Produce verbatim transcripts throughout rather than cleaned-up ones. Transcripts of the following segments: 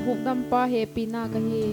Hukdampa hepina ka hi.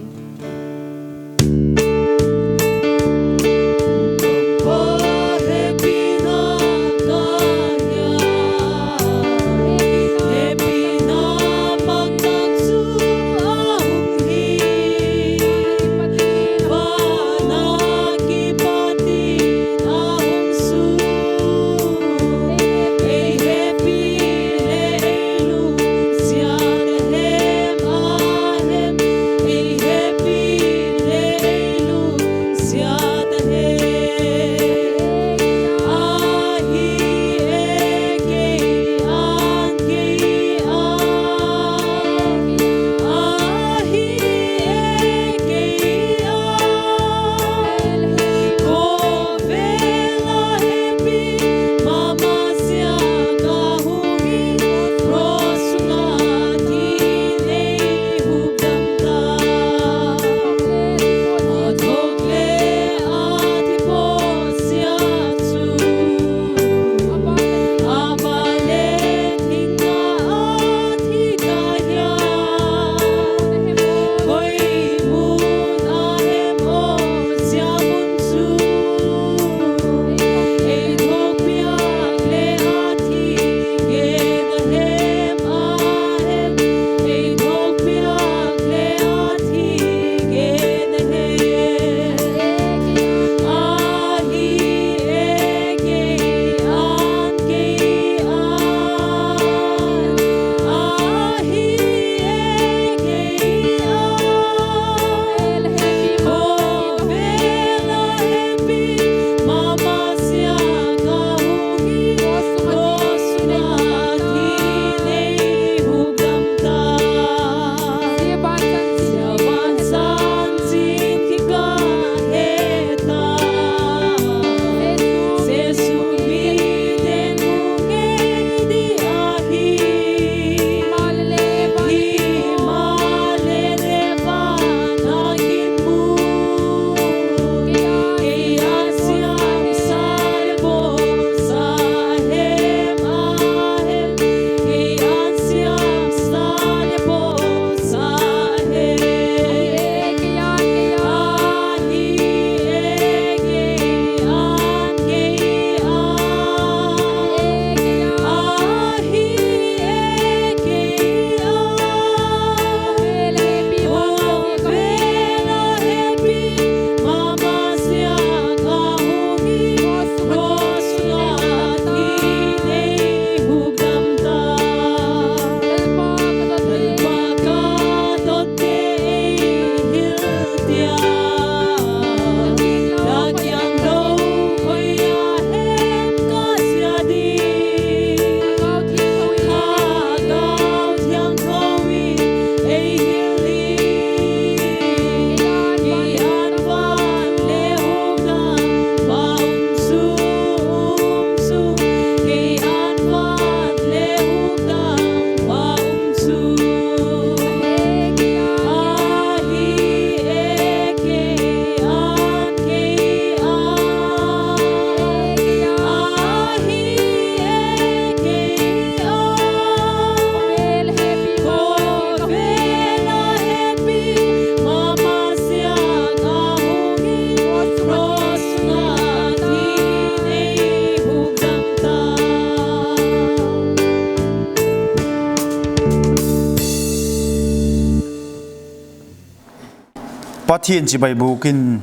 Pathian chibai bûk in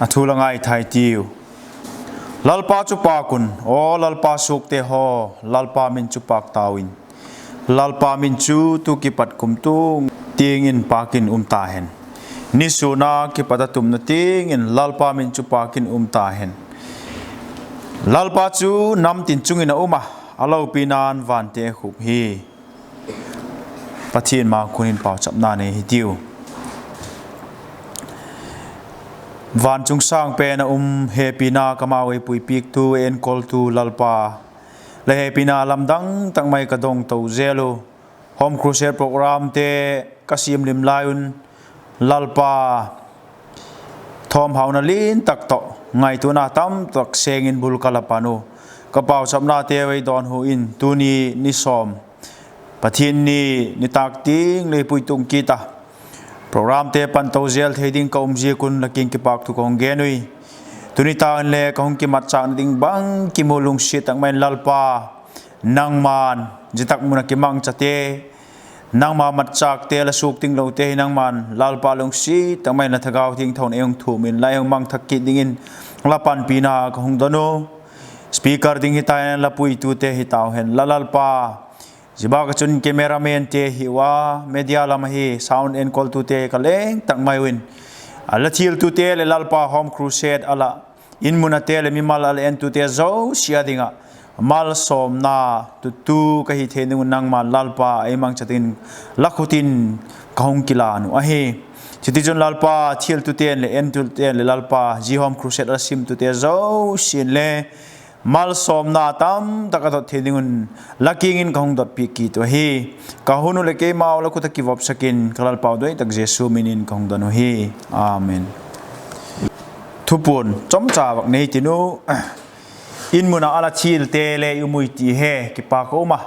a thu la ngaithai tiu. Lalpa chu pâk un, aw Lalpa suakte haw, Lalpa min chu pâk tau in. Lalpa min chu tu kipat kumtuang tiang in pâk in um ta hen. Ni sûn a kipat a tumna tiang in Lalpa min chu pâk in um ta hen. Lalpa chu nam tin chung in a um a, a lopina'n vante a khup hi. Pathian ma khun in pauchapna nei hitiu. Van chung sâng pen a um, hepina ka mau ei puipiaktu, ei enkoltu Lalpa, la hepina lamdang tak mai ka dong to zel u. Home Crusade programte ka siam lim lai un, Lalpa, thawmhauna lian tak tawh ngaituana tamtak seng in bul ka la pan u. Ka pauchapnateu ei dawnhu in, tuni ni sawm Pathian ni, nitâk tiang lei puitung kit a, programte pan to zel thei ding ka um ziak un la kiang kipâk thu ka hung gen ui. Tuni ta inle ka hung kimatchâkna ding bang kimu lungsiat tak mai in Lalpa, nangma'n zia tak mun ah kimangchate, nangma matchâkte la suak tinglote hi nangma'n Lalpa lungsiat tak mai in la Thagau Thiangtho'n ei hung thum inla, ei hung mang thak kit dingin la panpina ka hung don u. Speaker ding hita hen, la puitute hi tau hen la Lalpa. Zia bâk ah chun cameraman te hi ua, media lam ahi sound enkoltute ka leng tak mai un, a la thiltute leh Lalpa Home Crusade a la in mun ate leh mimal a la entute zosia ding ah malsawmna tutu ka hi thei ding un nangma'n Lalpa ei mangcha dingin la khut in ka hung kilan uh ahi. Chutichun Lalpa, thiltute'n leh entute'n leh Lalpa, zia Home Crusade a la simtute zosia'n le malsawmna tamtak a dot thei ding un la kiang in ka hung dotpiak kit uh ahi. Ka hun uh leh keimau la khut ah kivopsak in ka Lalpau doi tak Jesu min in ka hung don uhi. Amen. Thupuan chomcha vak nei tin u. In mun ah a la thilte le i um ui ti he kipâk a um a,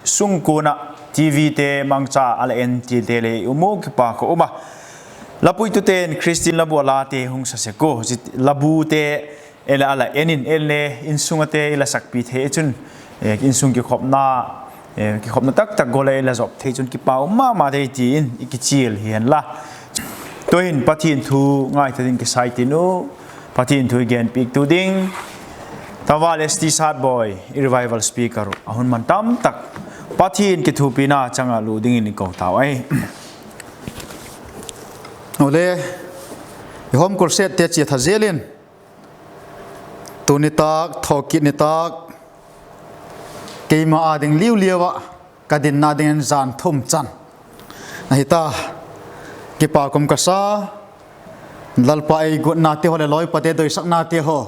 sungkuan ah TVte mangcha a la en thilte le i um u kipâk a um a, la puitute'n Christian labu a late hung sa sek u, zia labute ei la a la en in ei le insung ate i la sakpi thei chun, insung kikhopna, kikhopna taktak gual ei la zop thei chun kipâk um ma ma thei ti in i kichial hi hen la. Tu'hin Pathian thu ngaitha ding kisai tin u. Pathian thu i genpiaktu ding Tawal S T Satboi, i revival speaker uh, a hun man tamtak Pathian kithuapina chang ah lu dingin i ko tau ahi. Awle, i Home Crusade te chia tha zel in, tu nitâk, thawkit nitâk, keima â ding liu liau ah ka dinna dingin jan thum chan ahi ta. Kipâk um ka sa, Lalpa ei guatnate haw leh lawipate doisaknate haw,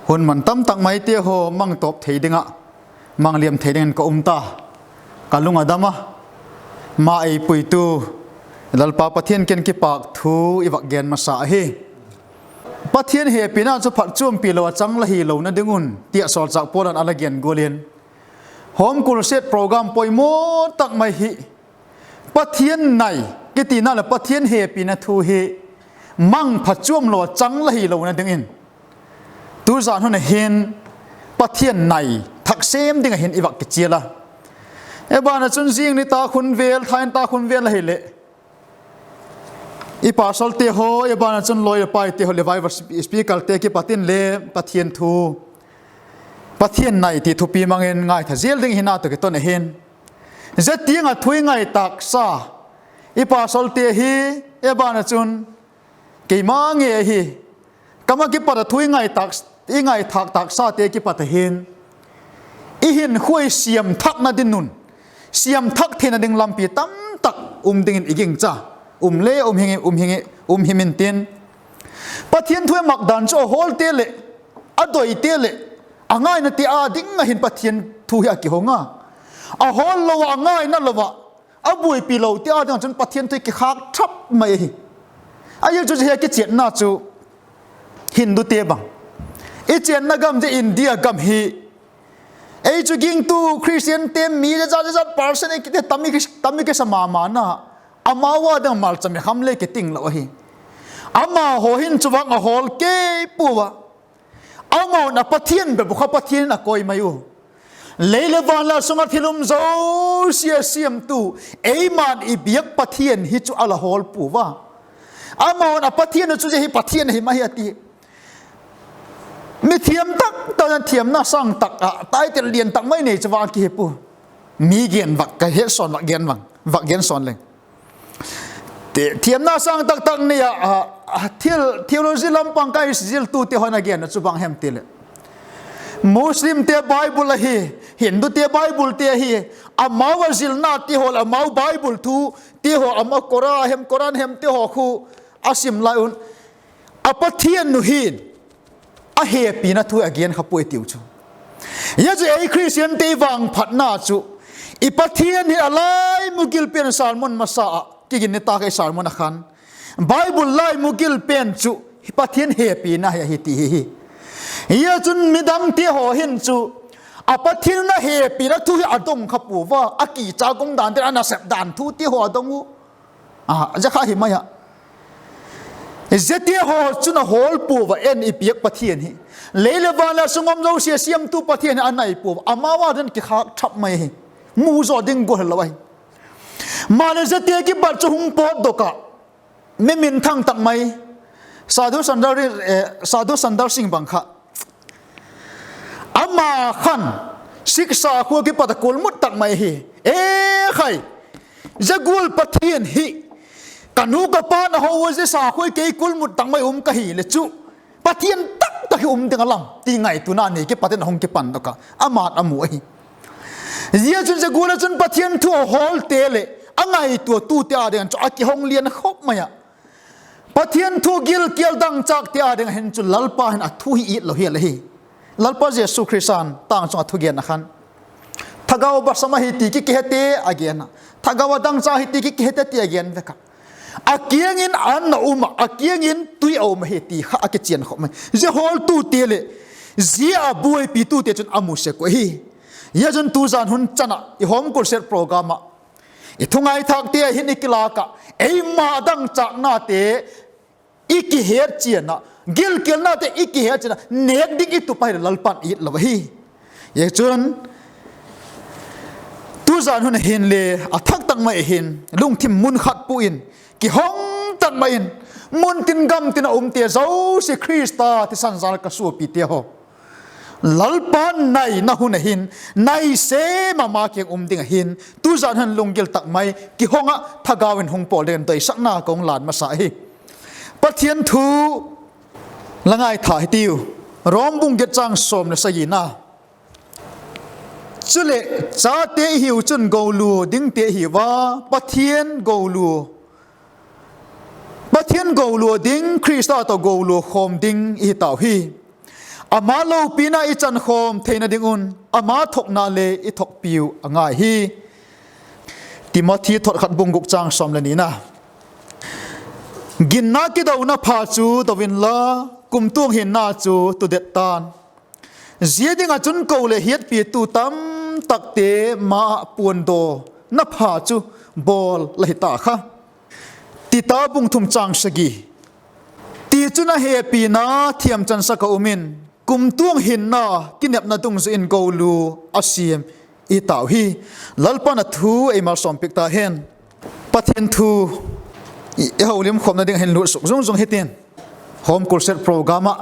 hun man tamtak maite haw mang tawp thei ding ah, mang liam thei dingin ka um ta. Ka lung a dam a, ma ei puitu Lalpa Pathian ken kipâk thu i vak gen masa ahi. Pathian hepina chu phatchuampi lo a chang la hilona ding un ti ah sawlchâk Paul in a la gen gual in, Home Crusade program poimaw tak mai hi Pathian nai kitina leh Pathian hepina thu hi mang phatchuam lo a chang la hilona dingin, tu zan hun a hin Pathian nai thak sem ding ah hin i vak kichial a. E ban ah chun zing nitâk hun vel, thain tak hun vel ahileh, i pastorte haw, e ban ah chun lawyer paite haw leh revival speakerte kipat in le Pathian thu, Pathian nai ti thupi mang in ngaitha zel ding hina tawh kiton ahin, zia tiang ah thu i ngai tâksa, i pastorte hi, e ban ah chun keima nge hi, kam ah kipat ah thu i ngai tâk, i ngaithâk tâksate kipat ah hin, i hinkhua i siam thakna ding un, siam thak theina ding lampi tamtak um dingin i gingcha. Um le um hing, um hing, um him intin, Pathian thu i mak dan chu a hawlte leh, a doite leh, a ngainate â ding ah hin Pathian thu hi a kihong a. A hawl lo ah, a ngaina lo ah, a buaipi lote â ding ah chun Pathian thu kikhâk thap mai ahi. Ahi chu zia hi a kichiatna chu Hindute bang, i chiatna gam zia India gam hi, ei chu gingtu Christiante mi zia zat zia zat percent i kite tam i kisa ma ma na, amau â ding ah malcham i kham le kiting lo ahi. Amahaw hin chuvang a hawl kei pua a, amau'n a Pathian bep uh kha Pathian in a koi mai u. Lei leh van la sung ah thil um zosia siamtu, eima'n i biak Pathian hi chu a la hawl pua a. Amau'n a Pathian uh chu zia hi Pathian ahi mai a ti. Mi thiam tak tak, thiamna sâng tak ah title lian tak mai nei chu vang kihi pua. Mi gen vak ka hetsawn, vak gen vang, vak gen sawn leng, thiamna sâng tak tak nei ah, theology lam pang ka ziltute haw'n a gen chu bang hem ti leh, Muslimte Bible ahi, Hindute Biblete ahi, amau a zilnate haw leh amau Bible thute haw, amau Quran hem, Quran hemte haw khu a sim lai un, a Pathian uh hin a hepina thu a gen kha puai tiu chu. Zia chu ei Christiante i vangphatna chu, i Pathian hi a lai mu gil pen sermon masa ah, kiginni tak ei sermon ah khan, Bible lai mu gil pen chu Pathian hepina hi ahi ti hi hi. Zia chun midangte haw hin chu A Pathian in a hepina thu hi a dong kha pua a, a kicha gum dan tin a nasep dan thu ti haw a dong u. A, zia kha hi mai a. Ziate haw chun a hawl pua a, en i piak Pathian hi. Lei leh van leh sung um zosia siamtu Pathian hi a nai pua a, amau a ding kikhâk thap mai hi. Mu zaw ding gual hilo ahi. Maleh ziate kipat chu hung pawtdok ah, mi minthang tak mai, Sadhu Sundar, eh, Sadhu Sundar Singh bang kha, ama khan Sikh sakhua kipat a kulmut tak mai hi. E khai, zia gual Pathian hi, ka nu ka pa'n a ho ua zia sakhua kei kulmut tak mai um ka hileh chu, Pathian tak tak hi um ding a lam ti ngaituana nei kipat in a hung kipandok a, ama'n a mu ahi. Zia chun zia gual ah chun Pathian thu a hawlte leh a ngaituatute â ding ah chu a kihong lian khop mai a. Pathian thu gilkial dangchâkte â ding ah hin chu Lalpa hin a thu hi it lo hial ahi. Lalpa Jesu Khrista'n tâng chung ah thugenna khan, thagau basam ahi ti ki kihete a gen a, thagau a dangchâk hi ti ki kihete ti a gen vek a. A kiang in an a um ah, a kiang in tui a um ahi ti kha a kichian khop mai. Zia hawltute leh zia a buaipitute chun a mu sek uh ahi. Zia chun tuzan hun chan ah i home crusade program ah i thungaithâkte hin i kilâk ah, eima dangchâknate i kihetchian ah, gilkialnate i kihetchian ah nêk ding i tup ahileh Lalpa'n it lo ahi. Zia chun tuzan hun a hin le a thak tak mai hin lungthim mun khat pua in, kihong tak mai in, mun tin gam tin a umte zosia Khrista thisan jâl ka suapite haw, Lalpa naina hun a hin, nai sêm ah ama kiang um ding a hin, tuzan hun lunggil tak mai kihong ah thagau in hung pawl ding in doisakna ka hung lân masa ahi. Pathian thu la ngaitha hitiu. Rom bung giat châng sawm leh sagina. Chuleh, chate i hiu chun golua dingte i hiu a, Pathian golua, Pathian golua ding Khrista tawh golua khawm ding i hi tau hi. Ama lopina i chankhawm theina ding un ama thokna le i thokpiu a ngai hi. Timothi thot khat bung guk châng sawm leh nina. Ginna kidona pha chu do inla, kumtuang hinna chu tudet ta'n. Zia ding ah chun ko leh hiatpitu tamtakte ma ah puandawna pha chu bawl la hi ta kha. Tita bung thum châng sagi. Tichun, a hepina thiamchansak a um in, kumtuang hinna kinepna dungzui in golua a siam i tau hi. Lalpa'n a thu ei malsawmpiak ta hen. Pathian thu i, i holimkhawmna ding ah hin lutsuk zung zung hitin, home crusade program ah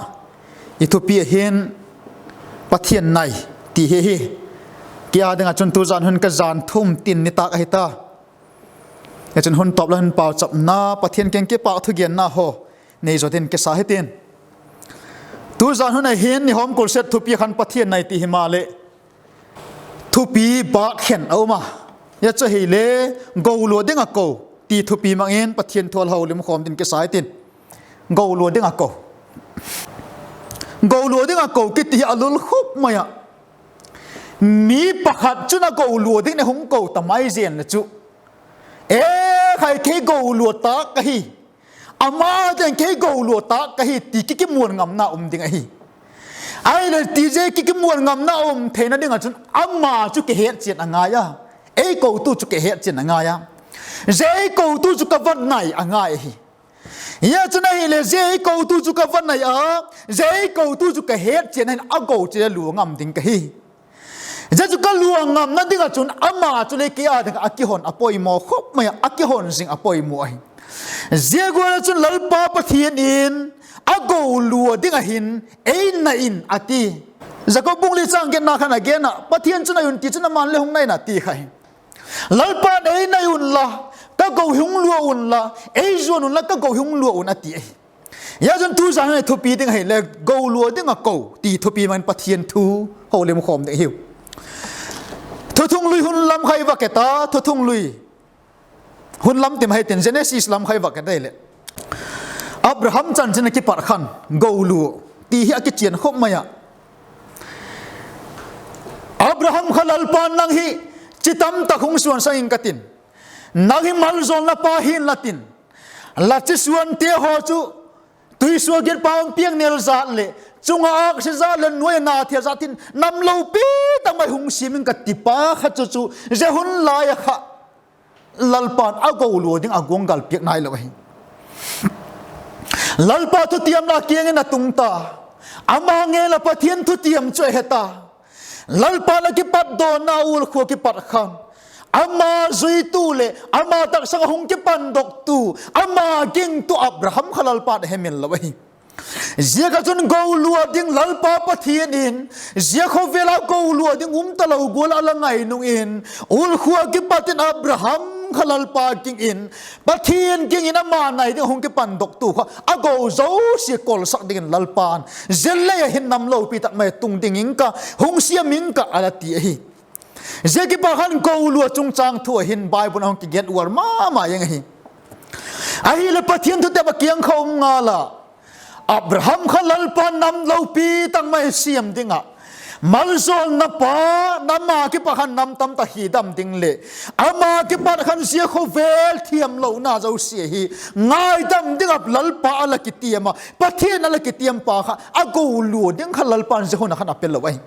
i thupi a hin Pathian nai ti hi hi. Kei â ding ah chun tuzan hun ka jan thum tin nitâk ahi ta. Zia chun hun tawp la hun pauchapna, Pathian kiang kipâk thugenna haw nei zaw dingin kisa hitin. Tuzan hun a hin i home crusade thupi khan Pathian nai ti himaleh, thupi bâk khen a um a. Zia chu hile, golua ding ah ko ti thupi mang in Pathian thu a la holimkhawm dingin kisa hitin. Golua ding ah ko. Golua ding ah ko kiti hi a lul khop mai ah. Mi pakhat chun a golua ding in hung ko ta mai zen le chu, e khai, kei golua tâk ka hi, ama ding kei golua tâk ka hi ti ki, kimuan ngamna um ding ahi. Ahileh ti zia ki, kimuan ngamna um theina ding ah chun ama chu kihetchian a ngai a, ei kotu chu kihetchian a ngai a. Zia ei kotu chu ka va nai a ngai ahi. Zia chun ahileh zia ei kotu chu ka va nai a, zia ei kotu chu ka hetchian a hin a go chu lua ngam ding ka hi. Zia chu ka lua ngamna ding ah chun ama chu le kei â ding ah a kihon a poimaw khop mai ah, a kihon zing a poimaw ahi. Zia gual ah chun Lalpa Pathian in a golua ding ah hin ei nai in a ti. Jakob bung li châng giatna khan a gen ah, Pathian chun nai un ti chun ama'n le hung nai in a ti kha hi. Lalpa'n ei nai unla, ka go hung lua unla, ei zuan unla ka go hung lua un a ti ahi. Zia chun tuzan hun i thupi ding ahile, golua ding ah ko ti thupi mang in Pathian thu holimkhawm ding hiu. Thuthunglui hun lam kha i va et a, Thuthunglui hun lam ti ma hitin, Genesis lam kha i va et ahileh, Abraham chanchin a kipat khan golua ti hi a kichian khop mai ah. Abraham kha Lalpa'n, nang hi chi tamtak hung suansak ing ka tin, nang hi maljawlna pa hi'n la tin, la chi suante haw chu tuisuagiat pa hung piak nêl zat leh chung ah âksi zat leh nuai a na thei zat in nam lopi tak mai hung siam ing ka tipa kha chu chu, zia hun lai ah kha Lalpa'n a golua ding a guanggal piak nailo ahi. Lalpa thutiamna kiang in a tung ta, ama ngen a Pathian thutiam chu a he ta. Lalpa'n a kipatdawnna ualkhua kipat khan, ama zuitu leh ama taksang a hung kipandoktu, ama gingtu Abraham kha Lalpa'n a hemil lo ahi. Ziak ah chun golua ding Lalpa Pathian in, zia khawvel a golua ding um talo gual a la ngai nung in, ualkhua kipat in Abraham kha Lalpa ging in, Pathian ging in ama nai ding hung kipandoktu kha a go zosia kolsak dingin Lalpa'n zia lei ah hin nam lopi tak mai tung ding ing ka, hung siam ing ka a la ti ahi. Zia kipat khan golua chungchâng thu ah hin Bible ah hung kigen uar ma ma ing ahi. Ahileh Pathian thutep a kiang kha um ngal a, Abraham kha Lalpa'n nam lopi tak mai siam ding ah, maljawlna pa, nam a kipat khan nam tam tak hi dam ding leh, ama kipat khan zia khawvel thiamlona zosia hi ngaidam ding ah Lalpa a la kitiam a, Pathian a la kitiam pa kha a golua ding kha Lalpa'n zia hun ah khan a pe lo ahi.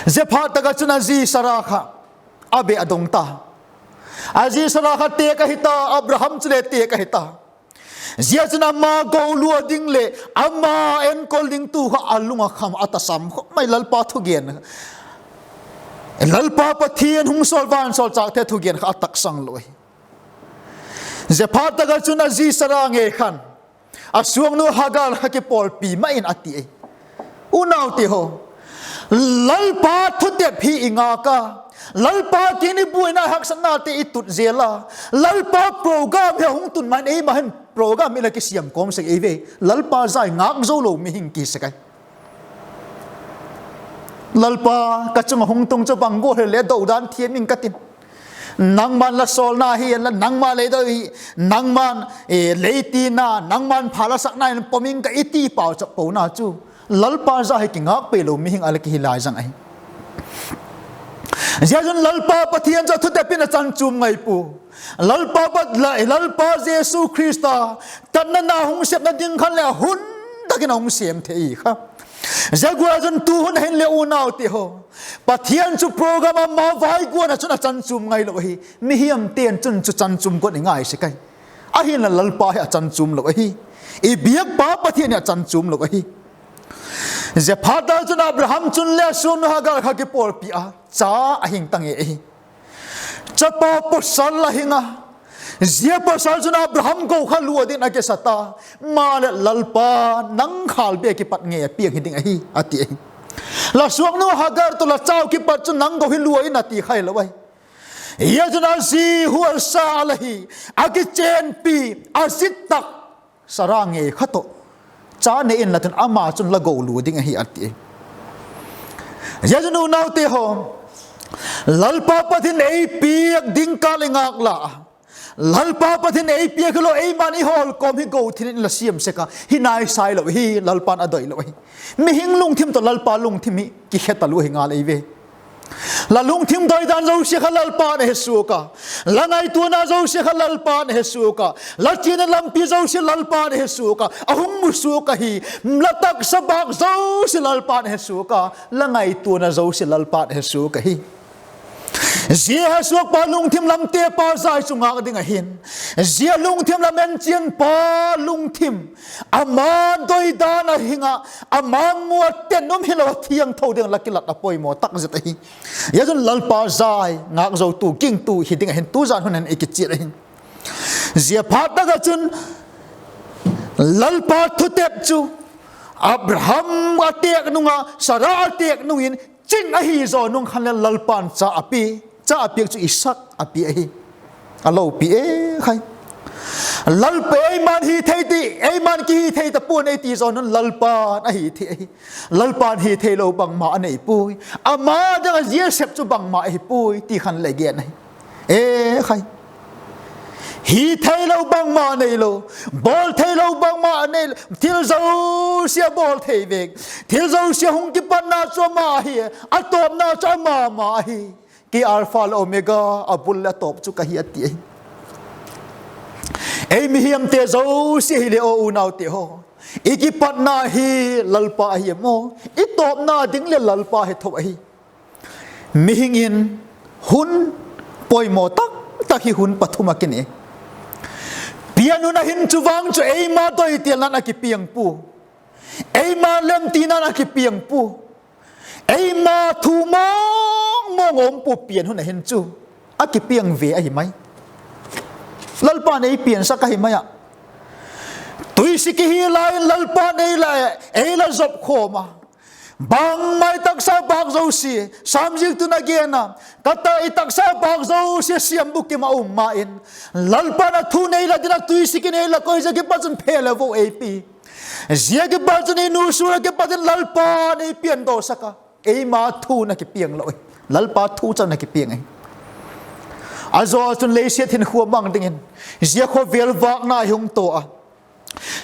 Zia phat tak ah chun a zi Sara kha a beh a dong ta. A zi Sara kha têk ahi ta, Abraham chule têk ahi ta. Zia chun ama golua ding leh ama enkol dingtu kha a lung ah kham a, tasam khawp mai Lalpa thugen, Lalpa Pathian hung sawl vansawlchâkte thugen kha a taksang lo ahi. Zia phat tak ah chun a zi Sara ngei khan a suangnu Hagar kha kipawlpi mai in a ti ahi. Unaute haw, Lalpa thutep hi i ngak a, Lalpa kiang i buaina haksatnate i tut zel a, Lalpa program hi a hung tun ma in eima hin program i la kisiam kawm sek ei ve. Lalpa zai ngâk zo lo mihing ki sek ahi. Lalpa, ka chung ah hung tung chu bang gual hile do dan thiam ing ka tin, nangma'n la sawlna hi la, nangma lei do hi, nangma'n, e, lei tina, nangma'n pha la sakna in pom ing ka i ti pauchap pona chu, Lalpa zai hi kingâk pei lo mihing a la kihi lai zang ahi. Zia chun Lalpa Pathian chu a thutep in a chan chuam ngai pua. Lalpa Pat-, la-, Lalpa Jesu Khrista tatna na hung sepna ding khan leh a hun tak in a hung sêm thei kha. Zia gual chun tu hun a hin leh unaute haw, Pathian chu program ama vai guan ah chun a chan chuam ngailo ahi. Mihiamte'n chun chu chan chuam guan i ngai sek ahi. Ahinla Lalpa hi a chan chuam lo ahi. I biakpa Pathian hi a chan chuam lo ahi. Zia phat tak chun Abraham chun le a suangnu Hagar kha kipawlpi a, cha a hing ta ngei ahi. Chapa pawsal a hing a, zia pawsal chun Abraham go kha lua dingin a kisa ta. Maleh, Lalpa, nang khâl bek kipat ngei a piang hi ding ahi, a ti ahi. La suangnu Hagar tawh la chau kipat chun nang go hi lua in, a ti kha hilo ahi. Zia chun a zi hualsa a la hi, a kichenpi, a zi tak Sara ngei kha tawh, cha nei inla chun ama chun la go lua ding ahi, a ti. Zia chun unaute haw, Lalpa Pathian ei piak ding kâl i ngâk la a, Lalpa Pathian ei piak hilo, eima'n i hawl kawm hi go thil in la siam sek a, hi nai sai lo hi, Lalpa'n a doi lo hi. Mihing lungthim tawh Lalpa lungthim hi kikhe talua hi ngal ei ve. La lungthim doidan zosia kha Lalpa'n a he suak a, la ngaituana zosia kha Lalpa'n a he suak a, la chiana lampi zosia Lalpa'n a he suak a, a hung mu suak ahi. La taksa bâk zosia Lalpa'n a he suak a, la ngaituana zosia Lalpa'n a he suak ahi. Zia he suakpa lungthim lamte pa zai chu ngâk ding ahi'n, zia lungthim lam enchianpa lungthim, ama doidan a hing a, ama mu a ten um hilo a thiangtho ding la kilat a poimaw tak zet ahi. Zia chun Lalpa zai ngâk zotu, gingtu hi ding ahi'n tu zan hun hin i kichial ahi. Zia phat tak ah chun Lalpa thutep chu Abraham a têk nung a, Sara a têk nung in ching ahi zaw nung khan le Lalpa'n cha a pia, cha a piak chu Isak a pia ahi. A lopi e khai. Lalpa, eima'n hi thei ti, eima'n kihi thei ta pua'n ei ti zaw nung Lalpa'n a hi thei ahi. Lalpa'n hi theilo bangma a nei puai. Ama ding a zia sep chu bangma ahi puai ti khan le gen ahi. E khai. Hi theilo bangma neilo, bawl theilo bangma neilo, thil zosia bawl thei vek, thil zosia hung kipatna chu ama hi, a tawpna chu ama ma ahi. Kei Alpha le Omega, a bul leh a tawp chu ka hi, a ti ahi. Ei mihiamte zosia hile aw unaute haw, I kipatna hi Lalpa ahi maw? I tawpna ding le Lalpa hi tho ahi. Mihing in hun poimaw tak tak hi hun pathum a kinei. Pian hun a hin chu vang chu eima doitelna'n a kipiang pua, eima lemtina'n a kipiang pua, eima thu mawng mawng a um pua. Pian hun a hin chu a kipiang ve ahi mai. Lalpa'n ei piansak ahi mai ah. Tuisik i hi lai in Lalpa'n ei la, ei la zop khawm a. Bangma i taksa bâk zosia, Sâm ziaktu'n a gen a, ka ta i taksa bâk zosia siam bukim a um ma in, Lalpa'n a thu nei la ding ah tuisik in ei la koi, zia kipat chun phe le vo ei pi. Zia kipat chun i nu sual a kipat in Lalpa'n ei piandawsak a, eima thu'n a kipiang lo hi. Lalpa thu chauh a kipiang ahi. A zaw chun leisiat hinkhua mang dingin zia khawvel vâkna i hung taw a.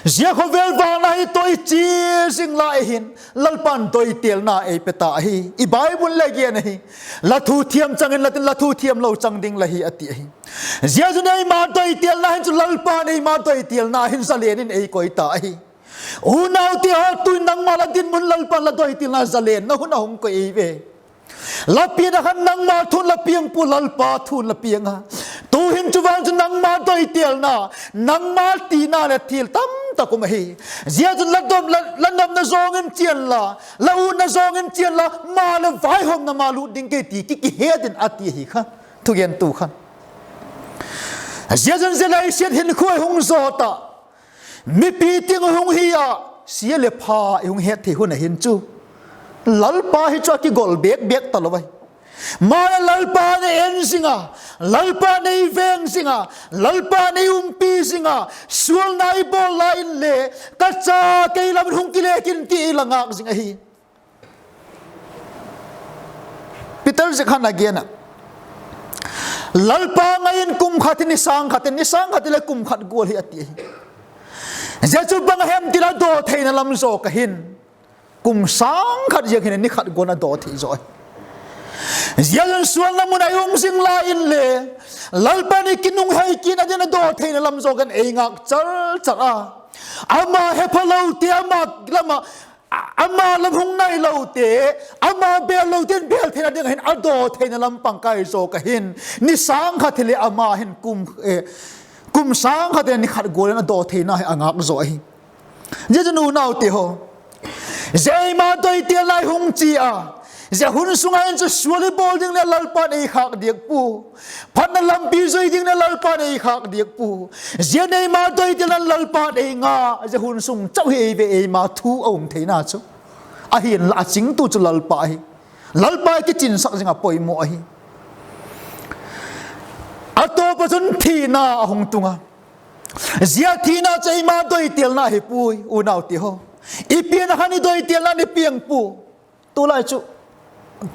Zia khawvel vâkna hi taw i chia zing lai hin Lalpa'n doitelna ei pe ta ahi. I Bible le gen ahi. La thu thiam chang inla tin, la thu thiamlo chang ding la hi a ti ahi. Zia chun eima doitelna hin chu Lalpa'n eima doitelna hin zalen in ei koi ta ahi. Unaute haw, tu'n nangma la dinmun Lalpa'n la doitelna zalenna hun a hung koi ei ve. La pian ah khan nangma thu'n la piang pua, Lalpa thu'n la piang a. Tu'hin chu vang chu nangma doitelna, nangma tina leh thil tamtak um ahi. Zia chun la dom, la, la nopna zawng in chia inla, la utna zawng in chia inla, maleh vaihawmna ma lût ding kei ti ki, kihet in a ti ahi kha, thugentu kha. Zia chun zia leisiat hinkhua i hung zawt ah, mipi ting hung hi a, sia leh pha i hung het thei hun a hin chu, Lalpa hi chu a kigol bêk bêk talo ahi. Maleh Lalpa'n ei en zing a, Lalpa'n ei veng zing a, Lalpa'n ei umpi zing a, sualna i bawl lai inle, ka cha, kei lam in hung kile kin, ti i la ngâk zing ahi. Peter ziak khan a gen a, Lalpa ngai in kum khat in, ni sâng khat in, ni sâng khat in leh kum khat gual hi a ti ahi. Zia chu bang a hem ti leh a daw theina lam zaw ka hin, kum sâng khat ziang hin ni khat gual a daw thei zaw ahi. Zia chun sualna mun a i um zing lai inle, Lalpa'n i kinunghei kit a ding a daw theina lam zaw ka hin ei ngâk char char a. Ama hepha lote ama lam ah, ama lam hung nai lote, ama bêl lote'n bêl theina ding ah hin a daw theina lam pang kai zaw ka hin, ni sâng khat hileh ama hin kum, kum sâng khat in ni khat gual in a daw theina hi a ngâk zaw ahi. Zia chun unaute haw, zia eima doitelna i hung chia a, zia hun sung ah hin chu sual i bawl ding leh Lalpa'n ei khâk diak pua, phatna lampi zui ding leh Lalpa'n ei khâk diak pua. Zia eima doitelna'n Lalpa'n ei ngâ, zia hun sung chau hi ei ve, eima thu a um theina chu. Ahinla a chingtu chu Lalpa ahi. Lalpa i kichinsak zing a poimaw ahi. A tawp ah chun thina a hung tung a. Zia thina chu eima doitelna hi puai, unaute haw. I pian ah khan i doitelna i piang pua. Tulai chu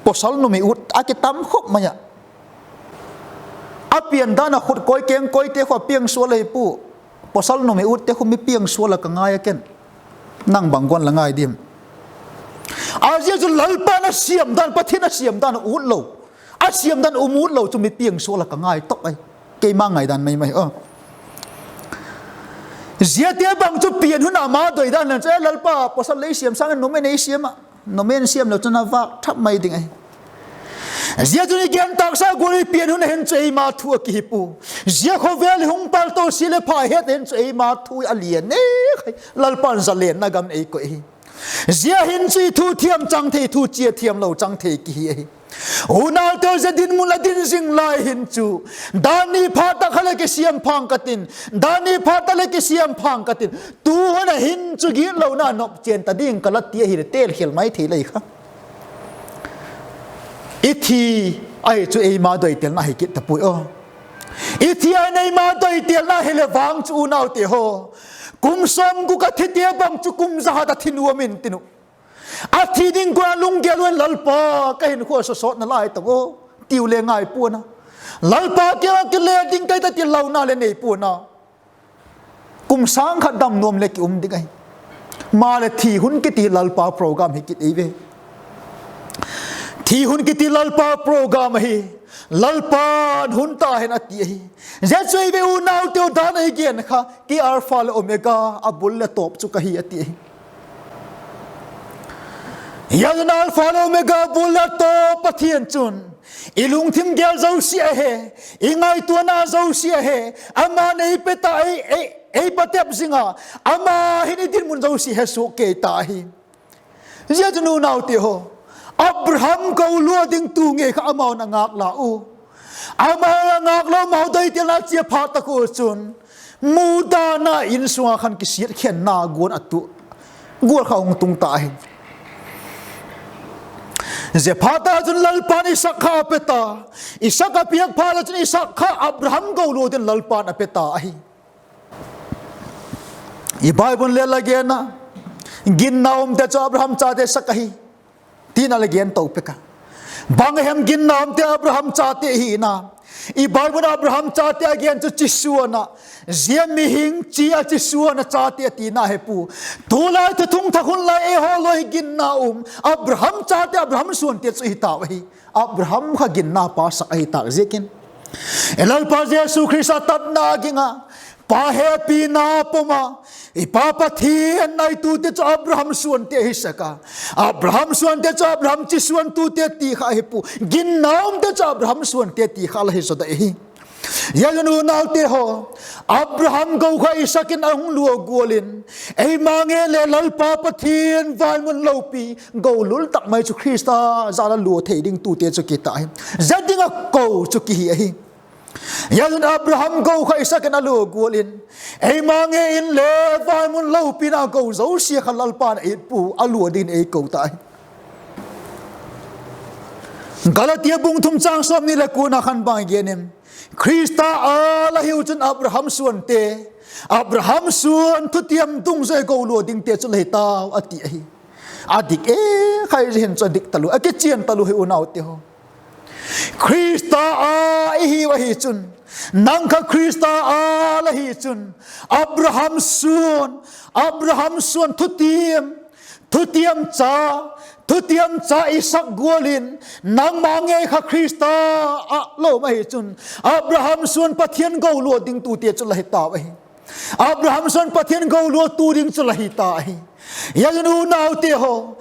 pawsal numei ut a kitam khop mai ah. A pian dan ah khut koi keng koite khu a piang sual ahi pua. Pawsal numei utte khu mi piang sual ah ka ngai a ken. Nang bang gual la ngai diam? A zia chu Lalpa'n a siam dan, Pathian a siam dan ut lo, a siam dan um ut lo chu mi piang sual ah ka ngai top ahi. Keima ngaidan mai mai a. Ziate bang chu pian hun a ama doi dan leng chu, e Lalpa, pawsal lei siam sâng in numei nei siam ah, numei siam leu chun a vâk thap mai ding ahi. Zia chun i gen tâksa gual i pian hun a hin chu eima thu a kihi pua. Zia khawvel i hung palto sia leh pha het a hin chu eima thu a lian e khai. Lalpa'n zalenna gam ei koi hi. Zia hin chu i thu thiam chang thei, thu chia thiamlo chang thei kihi ahi. Unaute, zia dinmun la din zing lai hin chu, dan ni phat tak kha leh kisiam phang ka tin, dan ni phat tak leh kisiam phang ka tin, tu hun a hin chu gitlona nop chen ta ding ka la ti ahileh telkhel mai thei lei kha. I thi ahi chu eima doitelna hi kit ta puai aw. I thi a hin eima doitelna hileh vang chu unaute haw, kum sawmguk a thite bang chu kum za khat a thi nuam in tin uh. A thi ding kuan a lunggel un, Lalpa, ka hinkhua sawsawtna lai tang aw, tiu le ngai pua'n a. Lalpa, kei a kile ding kai ta ti launa le nei pua'n a. Kum sâng khat dam nuam le ki um ding ahi. Maleh thi hun kiti Lalpa program hi kit ei ve. Thi hun kiti Lalpa program ahi. Lalpa'n, hun ta hen, a ti ahi. Zia chu ei ve unaute u, dan ei gen kha, kei Alpha leh Omega, a bul leh tawp chu ka hi, a ti ahi. Zia chun Alpha leh Omega, bul leh tawp Pathian chun, i lungthim gel zosia a he, i ngaituana zosia a he, ama'n ei pe ta, ei, ei, ei patep zing a, ama hin i dinmun zosia he suak kei ta ahi. Zia chun unaute haw, Abraham golua ding tu ngei kha amau'n a ngâk la u. Amau'n a ngâk lo, amau doitelna chia phat tak u chun, mudana in sung ah khan kisiatkhenna gual a tu, gual kha hung tung ta ahi. Zia phat a chun Lalpa'n Isak kha a pe ta. Isak a piak phat a chun Isak kha Abraham golua dingin Lalpa'n a pe ta ahi. I Bible le la gen a, ginna umte chu Abraham chate sak ahi, ti'n a la gen to pek a. Bang a hem ginna umte Abraham chate hina? I Bible Abraham chate a gen chu chisuan ah, zia mihing chi a chisuan a chate a tina he pua. Tulai thuthung thak hun lai eihaw lai ginna um Abraham chate, Abraham suante chu hi tau ahi. Abraham kha ginna pa sak ahi tâk ziakin, i Lalpa Jesu Khrista tatna ging a, Pa hepina pom a, i Pa Pathian ngaitute chu Abraham suante hi sek a. Abraham suante chu Abraham chisuantute ti kha ahi pua. Ginna umte chu Abraham suante ti kha la hi zaw dai ahi. Zia chun unaute haw, Abraham go kha Isak in a hung lua gual in, eima ngei le Lalpa Pathian vaimun lopi, golul tak mai chu Khrista jal a lua thei ding tute chu kiti hi. Zia ding a ko chu kihi ahi. Zia chun Abraham go kha Isak in a lua gual in, eima ngei in le vaimun lopina go zosia kha Lalpa'n ei pua, a lua dingin ei ko ta hi. Galatia bung thum chang sawmni leh kuana khan bang gen em? Khrista a la hiu chun Abraham suante, Abraham suan thutiam dungzui golua dingte chu la hi tau a ti ahi. A dik e, khai zia hin chu a dik talu, a kichian talu hi unaute haw. Khrista a i hiu ahi chun, nang kha Khrista a la hi chun, Abraham suan, Abraham suan thutiam, thutiam cha, thutiam cha Isak gual in, nangma ngei kha Khrista a lom ahi chun, Abraham suan Pathian golua dingtute chu la hi tau ahi. Abraham suan Pathian golua tu ding chu la hi ta ahi. Zia chun unaute haw,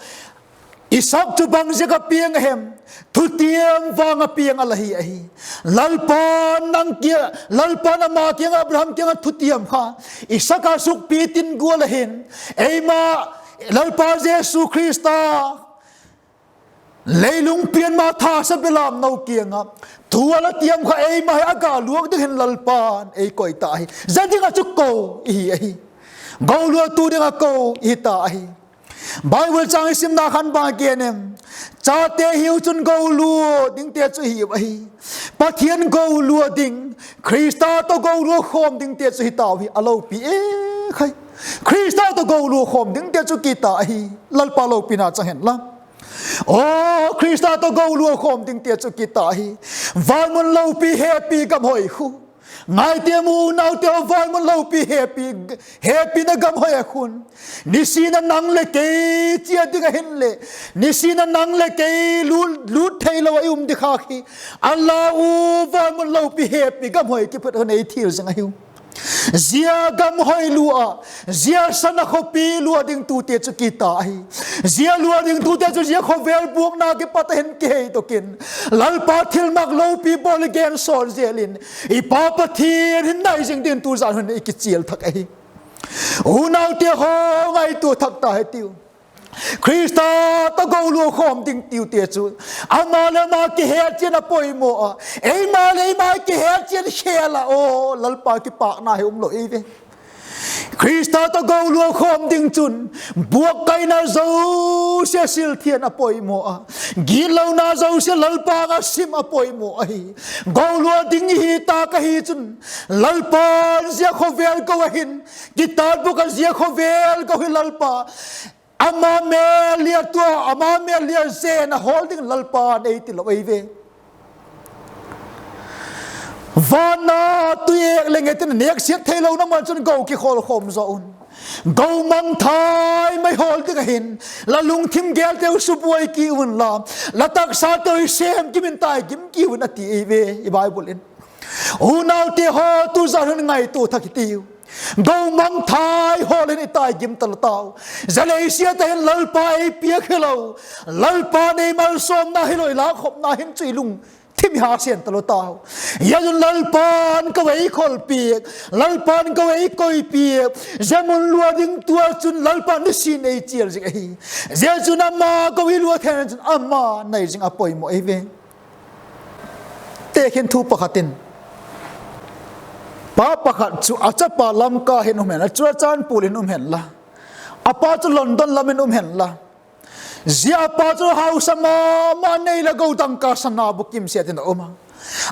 Isak chu bang ziak a piang a hem? Thutiam vang a piang a la hi ahi. Lalpa'n nang kia, Lalpa'n ama kiang, Abraham kiang a thutiam kha Isak a sukpi tin gual a hin, eima Lalpa Jesu Khrista leilung pian ma tha sa belamno kiang a thu a la tiam kha eima hi a ga luak ding hin Lalpa'n ei koi ta ahi. Zia ding ah chu ko i hi ahi. Golua tu ding ah ko i hi ta ahi. Bible chang i simna khan bang gen em? Chate hiu chun golua dingte chu hiu ahi. Pathian golua ding, Khrista tawh golua khawm dingte chu hi tau hi a lopi e khai. Khrista tawh golua khawm dingte chu kiti ahi. Lalpa lopina chang hen la. Aw, Khrista tawh golua khawm dingte chu kiti hi. Vaimun lopi hepi gam hoi khu. Ngaite mu unaute haw, vaimun lopi hepi, hepina gam hoi a khun, nisin a nang leh kei chia ding a hin leh, nisin a nang leh kei lut, lut theilo a i um ding kha hi a lau. Vaimun lopi hepi gam hoi kipat hun ei thil zing ahiu. Zia gam hoi lua a, zia sana khawpi lua dingtute chu kiti ahi. Zia lua dingtute chu zia khawvel buakna kipat a hin kiheidok in, Lalpa thilmak lopi bawl i gen sawn zel in, i Pa Pathian hin nai zing ding tu zan hun i kichial thak ahi. Unaute haw, ngaitua thak ta hitiu. Khrista tawh golua khawm ding tiute chu, ama leh ama kihetchian a poimaw a, eima leh eima kihetchian khel a, aw, Lalpa kipâkna hi umlo ei ve. Khrista tawh golua khawm ding chun, buakkaina zosia silthiang a poimaw a, gitlona zosia Lalpa âng ah sim a poimaw ahi. Golua ding i hi tâk ahi chun, Lalpa'n zia khawvel go a hin, kitat buk a zia khawvel go hi Lalpa, ama mêl lia tua, ama mêl lia zen a hawl ding Lalpa'n ei tilo ei ve. Van a tui êk leh nget in nêksiat theilona man chun go kikhawl khawm zaw un. Go mangthai mai hawl ding ahin, la lungthim gelte uh subuai ki unla, la taksate uh i sêm kim in tai gim ki un, a ti ei ve i Bible in. Unaute haw, tu zan hun ngaitua thak hitiu. Go mangthai hawl in i tai gim talo tau. Zia leisiat ah hin Lalpa ei piak hilo, Lalpa'n ei malsawmna hilo, i lâkkhopna hin chu i lungthim i ha sen talo tau. Zia chun Lalpa'n ko ei khol piak, Lalpa'n ko ei koi piak, zia mun lua ding tua chun Lalpa'n nisin ei chial zing ahi. Zia chun ama ko i lua theina chun ama nai zing a poimaw ei ve. Tekhin thu pakhat in, pa pakhat chu a chapa Lamka hin um hen la, Churachandpur in um hen la, a pa chu London lam in um hen la, zia a pa chu hausa ma ma nei la, go dangka sana bukim set in a um a.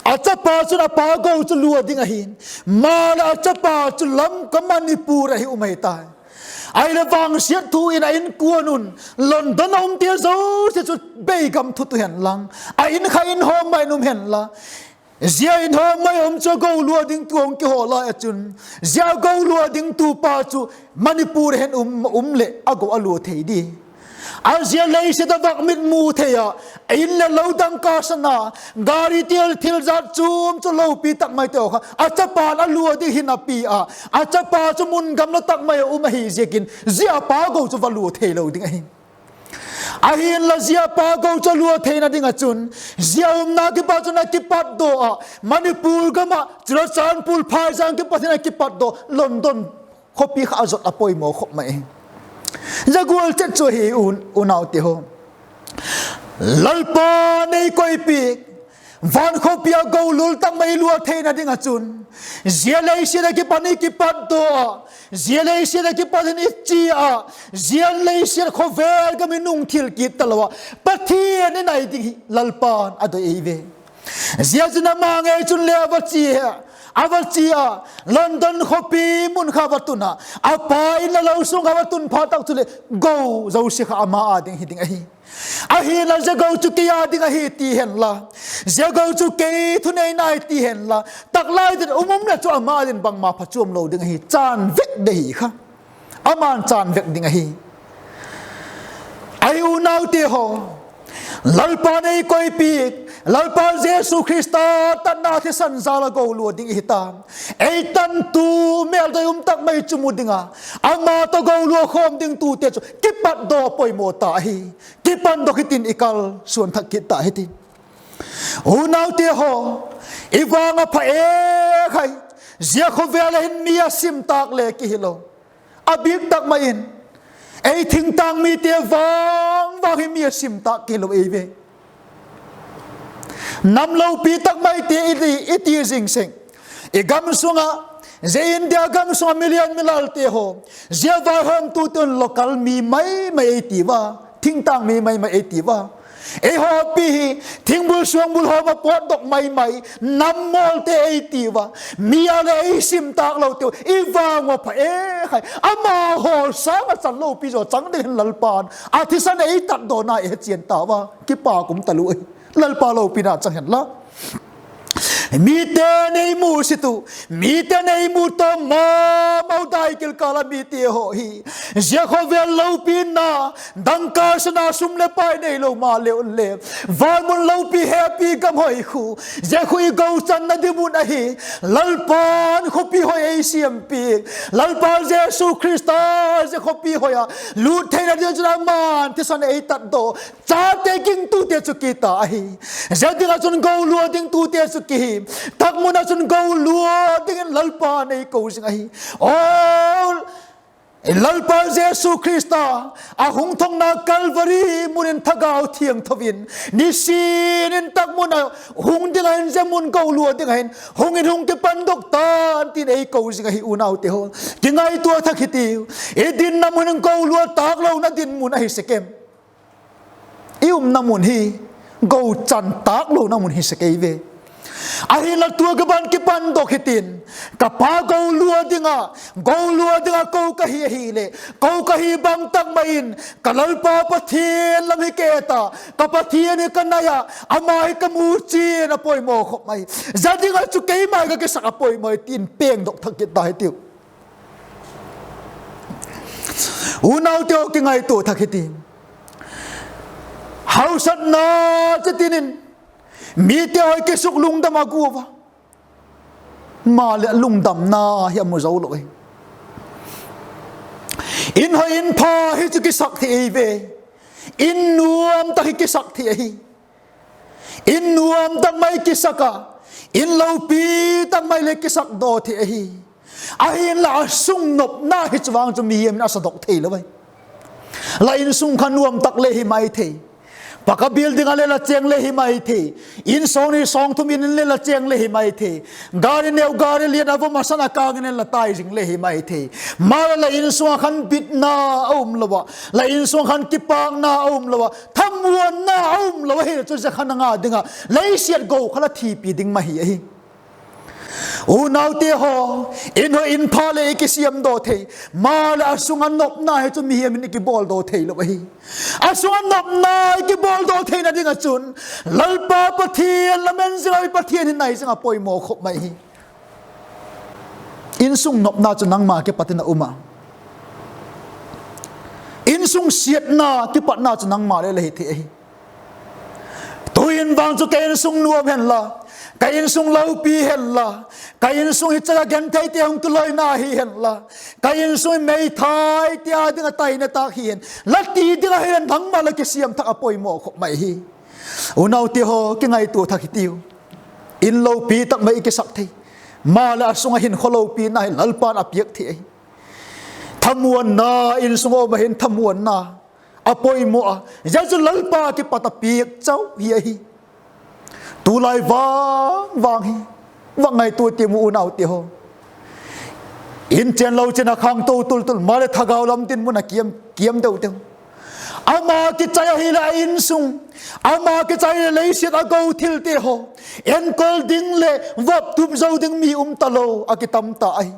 A chapa chun a pa go chu lua ding ahi'n, maleh a chapa chu Lamka Manipur ah hi um ahi tai. Ahileh vangsiat thu in a inkuan un, London a umte zosia chu beigam thut u hen lang, a in kha in hawm ma in um hen la, zia in hawm ma a um chu a go lua dingtu hung kihawl lai ah chun, zia a go lua dingtu pa chu Manipur ah hin um, um leh a go a lua thei di. A zia leisiat a vak mit mu thei ah, in leh lo, dangka sana, gari, thil, thil zat chuam chu lopi tak maite haw kha a chapa'n a lua ding hi napi a, a chapa chu mun gamla tak mai ah um ahi ziakin zia pa go chu va lua theilo ding ahi. Ahinla zia pa go chu a lua theina ding ah chun, zia umna kipat chun a kipatdaw ah, Manipur gam ah, Churachandpur phaizang kipat hin a kipatdaw, London khawpi kha a zot a poimaw khop mai. Zia gual chet chu ahi, unaute haw, Lalpa'n ei koipiak, van khawpi ah go lul tak mai i lua theina ding ah chun, zia leisiat ah kipan i kipatdaw ah, zia leisiat ah kipat in i chia ah, zia leisiat khawvel gam i nung thil kit talo ah, Pathian i nai ding hi Lalpa'n a doi ei ve. Zia chun ama ngei chun le a va chia, a va chia, London khawpi mun kha va tun a, a pa in la lo sung kha va tun phat tak chuleh go zosia kha ama â ding hi ding ahi. Ahinla zia go chu kei â ding ahi ti hen la, zia go chu kei thunei nai ti hen la, tak lai ding um um leh chu ama ding bangma phachuam lo ding ahi, chân vek de hi kha. Ama'n chân vek ding ahi. Ahi unaute haw, Lalpa'n ei koipiak, Lalpa Jesu Khrista tatna thisan jal ah go lua ding i hi ta. Ei tantu, mêldoi um tak mai chu mu ding a, ama tawh go lua khawm dingtute chu kipatdaw poimaw ta ahi. Kipandok hitin i kalsuan thak kit ta hitin. Unaute haw, i vang a pha e khai, zia khawvel ah hin mi a sim tâk le ki hilo, a bîk tak mai in, ei thingtâng mite vang vang hi mi a sim tâk ki hilo ei ve. Nam lopi tak maite i ti, i ti zing seng, i gam sung ah, zia India gam sung ah milian milalte haw, zia vaihawmtute un local mi mai mai ei ti ua, thingtâng mi mai mai ei ti ua. Ei hawpi hi thingbul suangbul hawm ah pawtdok mai mai, nam mawlte ei ti ua, mi a leh ei sim tâk lote u, i vang ua pha e khai, ama hawl sâng ah chan lopi zaw chang ding hin Lalpa'n a thisan ei tatdawna ei hechian ta ua, kipak um talua hi. Lalpa lopina chang hen la. Mite'n ei musit u, mite'n ei mu tawm ma mau dai kil kâl a mite haw hi, zia khawvel lopina, dangka sana, sum leh pai neilo maleu le, van mun lopi hepi gam hoi khu, zia khu i gochanna ding mun ahi. Lalpa'n khawpi hoi ei siampiak, Lalpa Jesu Khrista zia khawpi hoi ah lût theina ding chun ama'n thisan ei tatdaw, chate gingtute chu ki ta ahi. Zia ding ah chun go lua dingtute chu ki hi, tak mun ah chun go lua dingin Lalpa'n ei ko zing ahi. Aw, Lalpa Jesu Khrista a hung thokna Calvary mun in Thagau Thiangtho in nisin in tak mun a hung ding ahi'n, zia mun go lua ding ahi'n, hung in hung kipandok tan tin ei ko zing ahi unaute haw. Kingaitua thak hitiu, i dinna mun in go lua tâk lona dinmun ahi sek em? I umna mun hi go chan tâk lona mun hi sek ei ve. Ahinla tua ka ban kipandok hitin, ka pa go lua ding ah, go lua ding ah ko ka hi ahileh, ko ka hi bang tak mai in ka Lalpa Pathian lam hi ka et a, ka Pathian hi ka nai a, ama hi ka mu chian a poimaw khop mai. Zia ding ah chu keima ka kisak a poimaw tin pengdok thak kit ta hitiu. Unaute haw, kingaitua thak hiti. Hausakna chi tin in mite haw i kisuklungdam a guat a, maleh lungdamna hi a mu zo lo ahi. In hoi in pha hi chu kisak thei ei ve. In nuam tak hi kisak thei ahi. In nuam tak mai kisak a, in lopi tak mai le kisakdaw thei ahi. Ahinla a sung nopna hi chu vang chu mihiam in a sadok theilo ahi. La insung kha nuam tak le hi mai thei. Paka building a le la chêng le hi mai thei. In sawng ni sawng thum in le la chêng le hi mai thei. Gari neu gari lian a vom a san a kâng in la tai zing le hi mai thei. Maleh la insung ah khan bitna a um lo a, la insung ah khan kipâkna a um lo a, thamuanna a um lo ahi chu, zia khan a nga ding a, lei siat go kha la thipi ding ma hi ahi. Unaute haw, in hoi in pha le i kisiamdaw thei, maleh a sung a nopna hi chu mihiam in i kibawldaw theilo ahi. A sung a nopna i kibawldaw theina ding ah chun Lalpa Pathian, la men zing a Pathian hi nai zing a poimaw khop mai hi. Insung nopna chu nangma kipat in a um a, insung siatna kipatna chu nangma le la hi thei ahi. Tu'hin vang chu ka insung nuam hen la, ka insung lopi hen la, ka insung hi chak a gentheite hung kiloina hi hen la, ka insung hi meithaite â ding a taina tâk hi hen la ti ding ahileh nangma la kisiam thak a poimaw khop mai hi. Unaute haw, kingaitua thak hitiu. In lopi tak mai i kisak thei, maleh a sung ah hinkhua lopina hi Lalpa'n a piak thei ahi. Thamuanna, insung a um ah hin thamuanna a poimaw a, zia chu Lalpa kipat a piak chau hi ahi. Tulai vang vang hi va ngaitua tiam u, unaute haw. In chênlo chin a khangto tul tul, maleh thagau lam dinmun a kiam kiam deu deu. Ama kichai ahileh a insung, ama kichai leh leisiat a go thilte haw, enkol ding leh vop tup zo ding mi um talo a kitam ta ahi.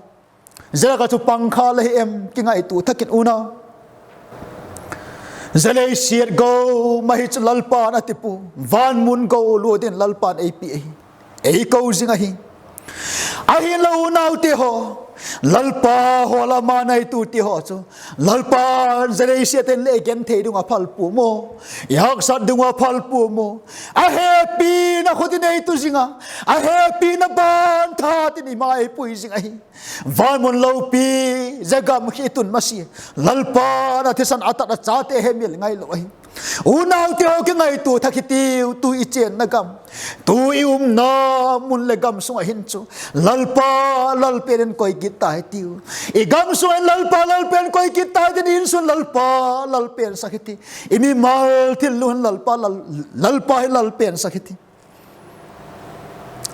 Zia lak ah chu pang kha la hi em? Kingaitua thak in unau. Zia leisiat go mai hi chu Lalpa'n a ti pua, van mun go lua dingin Lalpa'n ei pi ahi, ei ko zing ahi. Ahinla unaute haw, Lalpa haw lam a nai tute haw chu, Lalpa'n zia leisiat in le i genthei ding ua phal pua maw, i haksat ding ua phal pua maw? A hepina khut in ei tu zing a, a hepina ban that in i ma ei pui zing ahi. Van mun lopi, zia gam hi i tun masia, Lalpa'n a thisan a tat a chate hemil ngailo ahi. Unaute haw, kingaitua thak hitiu, tu i chênna gam, tu i umna mun leh gam sung ah hin chu Lalpa lal pen in koi kit ta hitiu. I gam sung ah hin Lalpa lal pen koi kit ta hitin, i insung Lalpa lal pensak hiti. I mimal thil lung hin Lalpa lal, Lalpa hi lal pensak hiti.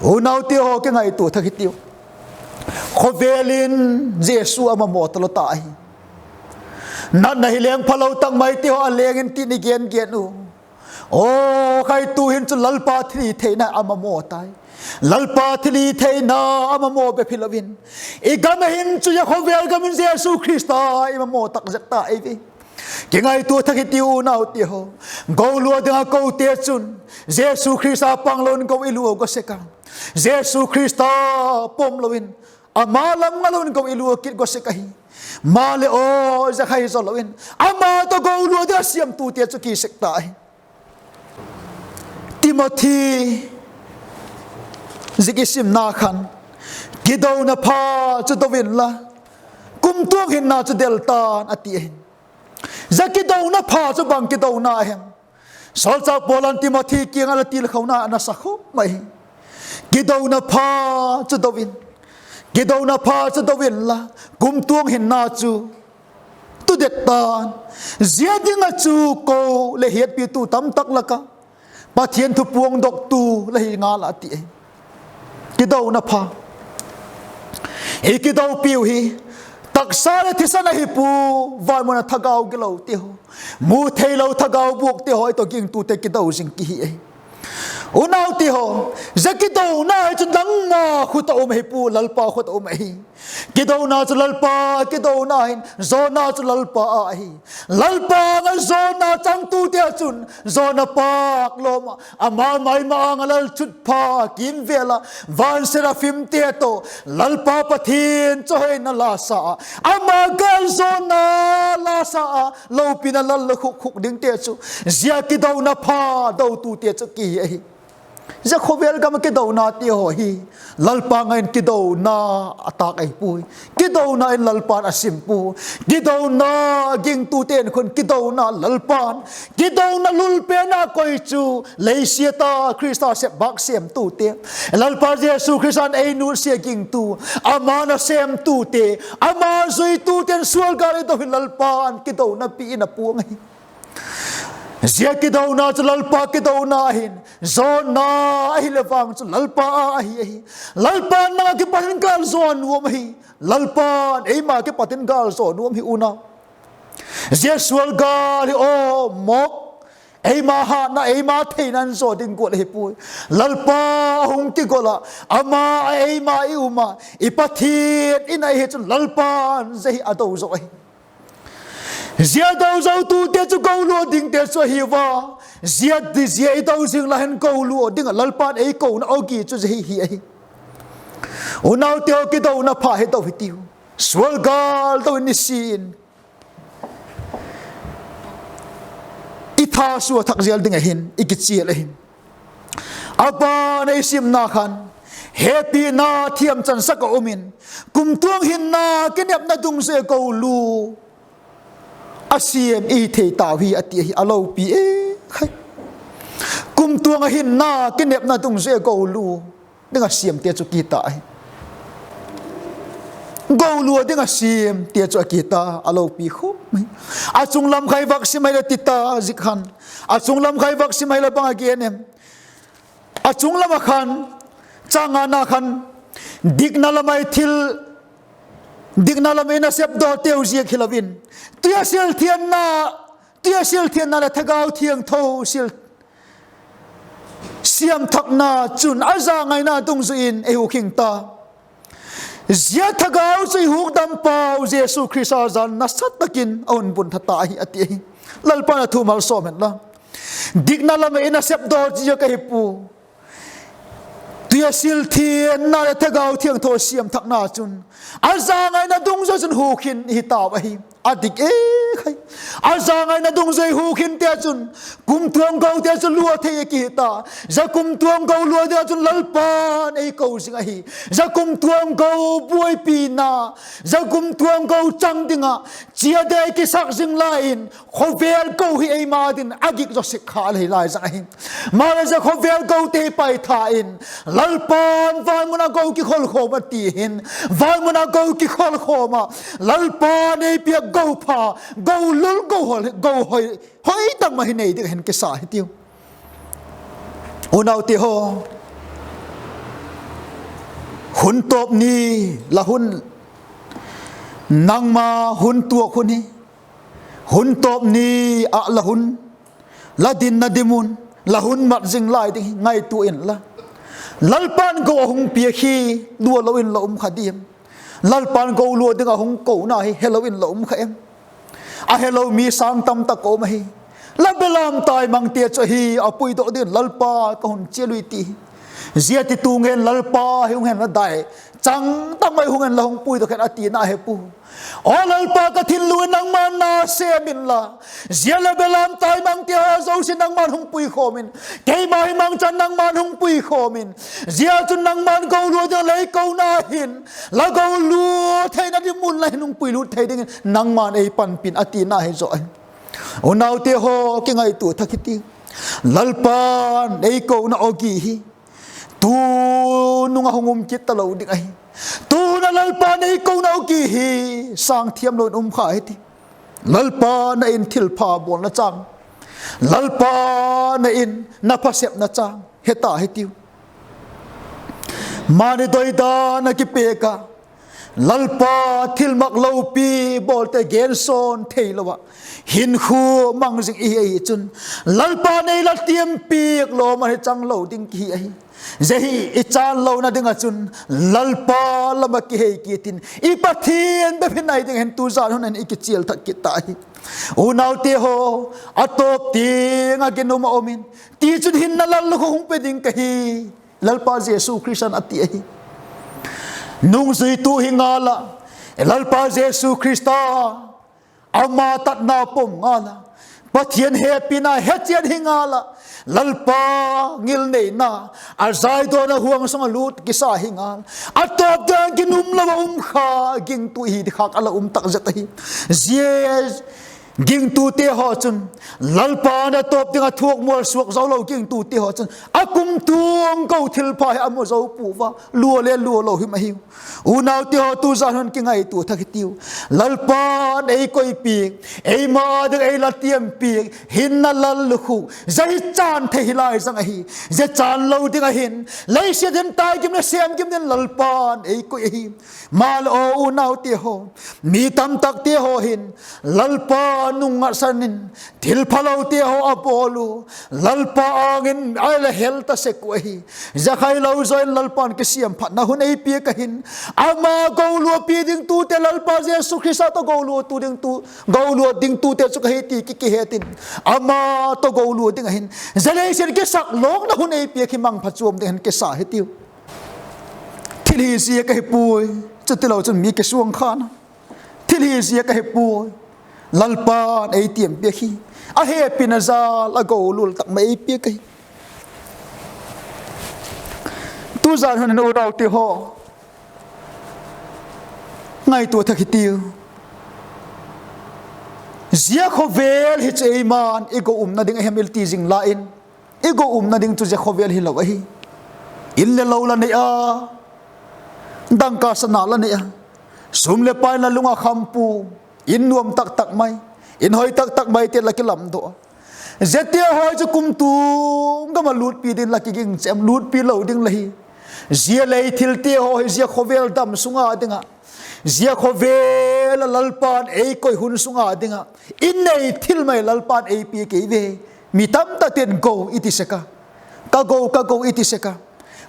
Unaute haw, kingaitua thak hitiu. Khawvel in Jesu a mamaw talo ta ahi. Natna hi leng phalo tak maite haw, a leng in tin i gen gen u. Aw khai, tu'hin chu Lalpa thilhitheina a mamaw tai. Lalpa thilhitheina a mamaw bep hilo in, i gam ah hin chu, i khawvel gam in Jesu Khrista i mamaw tak zet ta ei ve. Kingaitua thak hitiu unaute haw. Go lua ding a kote chun Jesu Khrista panglo in go i lua go sek a, Jesu Khrista pom lo in, ama lam ngalo in go i lua kit go sek ahi. Maleh aw, zia kha hi zo lo in, ama tawh go lua ding a siamtute chu ki sek ta ahi. Timothy zik i simna khan, kidona pha chu do inla, kumtuang hinna chu del tan, a ti ahi. Zia kidona pha chu bang kidona hem? Sawlchâk Paul in Timothy kiang ah a tilkhouna a na sa khum mai hi. Kidona pha chu do in, kidona pha chu do inla, kumtuang hinna chu tudet tan. Zia ding ah chu ko leh hiatpitu tamtak lak ah Pathian thu puangdoktu la hi ngal a, a ti ahi. Kidona pha. I kidopiu hi taksa leh thisan ahi pua, van mun a thagau gilote haw, mu theilo thagau buakte haw, i tawh gingtute kido zing ki hi ahi. Unaute haw, zia kidona hi chu nangma khut ah um ahi pua, Lalpa khut ah um ahi. Kidona chu Lalpa, kidona hin Jona chu Lalpa â ahi. Lalpa âng ah Jona changtute chun Jona pâk lawm ah, ama mai ma-âng ah lalchutpha kîmvêl ah van seraphimte tawh Lalpa Pathian chu hoina la sa a, ama gâl Jona la sa a, lopina lal lo khuk khuk dingte chu, zia kidona pha dotute chu ki hi ahi. Zia khawvel gam ah kidonate haw hi Lalpa âng ah in kidona a tâk ahi puai. Kidona in Lalpa'n a sim pua. Kidona gingtute'n khun kidona Lalpa'n, kidona lul pen a koi chu, lei siat a Khrista sep bâk sêmtute, Lalpa Jesu Khrista'n ei nutsia gingtu, ama nasêmtute, ama zuitute'n sual gâl i do hi Lalpa'n kidona pi in a puang ahi. Zia kidona chu Lalpa kidona hin, Jona ahileh vang chu Lalpa â ahi ahi. Lalpa'n nang ah kipat in gâl zaw nuam ahi. Lalpa'n eima kipat in gâl zaw nuam hi unau. Zia sual gâl hi aw mawk, eima hatna, eima theina'n zaw ding gual ahi puai. Lalpa a hung kigol ah, ama a eima i um ah, i Pathian in ahi chun Lalpa'n zia hi a do zo ahi. Zia do zotute chu golua dingte chu ahi ua. Zia di zia i do zing lai hin golua ding ah Lalpa'n ei kona awgi chu zia hi hi ahi. Unaute haw, kidona pha hi do hi tiu. Sual gâl do in nisin i tha sua thak zel ding ah hin i kichial ahi. A ban ei simna khan, hepina thiamchansak ah um in, kumtuang hinna kinepna dungzui a golua a siam i hi thei tau hi a ti ahi, a lopi e khai. Kumtuang a hinna kinepna dungzui a golua ding a siamte chu kiti ahi. Golua ding a siamte chu a kiti a, a lopi khum hi. A chunglam kha i vak sim ahileh ti ta zik khan, a chunglam kha i vak sim ahileh bang a gen em? A chunglam ah khan, chang ngana khan, dikna lam ah i thil, dikna lam ah i nasepdawteu ziak hilo in, tui a silthianna, tui a silthianna leh Thagau Thiangtho sil siam thakna chun a zangaina dungzui in ei hukhing ta. Zia Thagau chu i hukdampau Jesu Khrista zan nasa tak in a hun bun tha ta ahi a ti ahi. Lalpa'n a thu malsawm hen la. Dikna lam ah i nasepdaw ziak ahi pua. Tui a silthianna leh Thagau Thiangtho siam thakna chun a zangaina dungzui chun hukhin i hi tau ahi. A dik e khai. A zangaina dungzui hukhinte chun kumtuang gote chu lua thei a kihi ta. Zia kumtuang go lua ding ah chun Lalpa'n ei ko zing ahi. Zia kumtuang go buaipina, zia kumtuang go chang ding ah chia dei kisak zing lai in, khawvel go hi eima ding a gik zaw sek kha lei lai zang ahi. Maleh zia khawvel gote hi paitha in, Lalpa'n vanmun a go kikholkhawm a ti hin, vanmun a go kikholkhawm ah, Lalpa'n ei piak go pha, go lul, go hoi, go hoi, hoi tak ma hi nei ding hin kisa hitiu. Unaute haw, hun tawp ni la hun, nangma hun tuak hun hi, hun tawp ni ah la hun, la dinna dinmun, la hun mat zing lai ding hi ngaitua inla. Lalpa'n go a hung piak hi, lua lo in la um kha diam? Lalpa'n go lua ding a hung kona hi helo in la um kha em? A helo mi sâng tam tak a um ahi. La belam taimangte chu ahi, a puidok dingin Lalpa ka hun chial ui ti hi. Zia ti tung hen Lalpa hi hung hen la dai, chang tak mai hung hen la hung puidok hen a tina hi pua. Aw Lalpa, ka thinlung in nangma'n na sêm inla, zia la belam taimangte haw zosia nangma'n hung puikhawm in, keima hi mangchan nangma'n hung puikhawm in, zia chun nangma'n go lua ding lei kona hin, la go lua theina ding mun la hin hung puilut thei dingin nangma'n ei panpi'n a tina hi zaw ahi. Unaute haw, kingaitua thak hitiu. Lalpa'n ei kona awgi hi tunung ah hung um kit talo ding ahi. Tuna Lalpa'n ei kona awgi hi sâng thiamlo in um kha hiti. Lalpa na in thilpha bawlna chang, Lalpa na in na phasepna chang heta hitiu. Mani doidan a kipêk a, Lalpa thilmak lopi bawlte gensawn theilo ah hinkhua mang zing i hi ahi chun, Lalpa'n ei la tiam piak lawm ahi chang lo ding kihi ahi. Zia hi i chân lona ding ah chun Lalpa lam ah kihei kit in, i Pathian bep hi nai ding hin tu zan hun in i kichial thak kit ta hi. Unaute haw, a tawp tiang ah ginum a um in, tichun hinna lallukhu hung pe ding ka hi, Lalpa Jesu Khrista'n a ti ahi. Nungzuitu hi ngal ah, Lalpa Jesu Khrista ama tatna pom ngal ah, Pathian hepina hechian hi ngal ah, Lalpa ngilneina a zaidawn a huang sung ah lût kisa hi ngal, a tawp tiang ginum lo ah um kha gingtu hi khâk a la um tak zet ahi. Zia gingtute haw chun, Lalpa'n a tawp tiang ah thuak mual suak zo lo gingtute haw chun a kumtuang go thilpha hi a mu zo pua a, lua le lua lo him ahiu. Unaute haw, tu zan hun kingaitua thak hitiu. Lalpa'n ei koi piak, eima â ding ei la tiam piak hinna lallukhu, zia hi chân thei hi lai zang ahi. Zia chân lo ding ahin, leisiat in tai gim leh sêm gim dingin Lalpa'n ei koi ahi. Maleh aw unaute haw, mi tamtakte haw hin Lalpa nungngatsan in thilphalote haw a bawl u, Lalpa âng in a la hel ta sek uh ahi. Zia khailo zaw in Lalpa'n kisiamphatna hun ei piak ahin, ama go luapi dingtute, Lalpa Jesu Khrista tawh go lua dingtute chu ka hi ti ki, kihet in, ama tawh go lua ding ahin, zia leisiat in kisaklawkna hun ei piak hi mangpha chuam ding hin kisa hitiu. Thil hi zia ka hi puai, chutilo chun mi kisuang khan a, thil hi zia ka hi puai, Lalpa'n ei tiam piak hi, a hepina jal a go lul tak mai ei piak ahi. Tu zan hun in unaute haw, ngaitua thak hitiu. Zia khawvel hi chu eima'n i go umna ding ahem i ti zing lai in, i go umna ding chu zia khawvel hilo ahi. In le lo la nei a, dangka sana la nei a, sum leh pai la lung a kham pua, in nuam tak tak mai, in hoi tak tak mai te la kilamdaw a, ziate haw chu kumtuang gam ah lûtpi ding la kiging chem, lûtpi lo ding la hi. Zia lei thilte haw hi zia khawvel dam sung a ding ah, zia khawvel ah Lalpa'n ei koi hun sung a ding ah i nei thil mai Lalpa'n ei piak ei ve. Mi tamtakte'n go i ti sek a, ka go, ka go i ti sek a.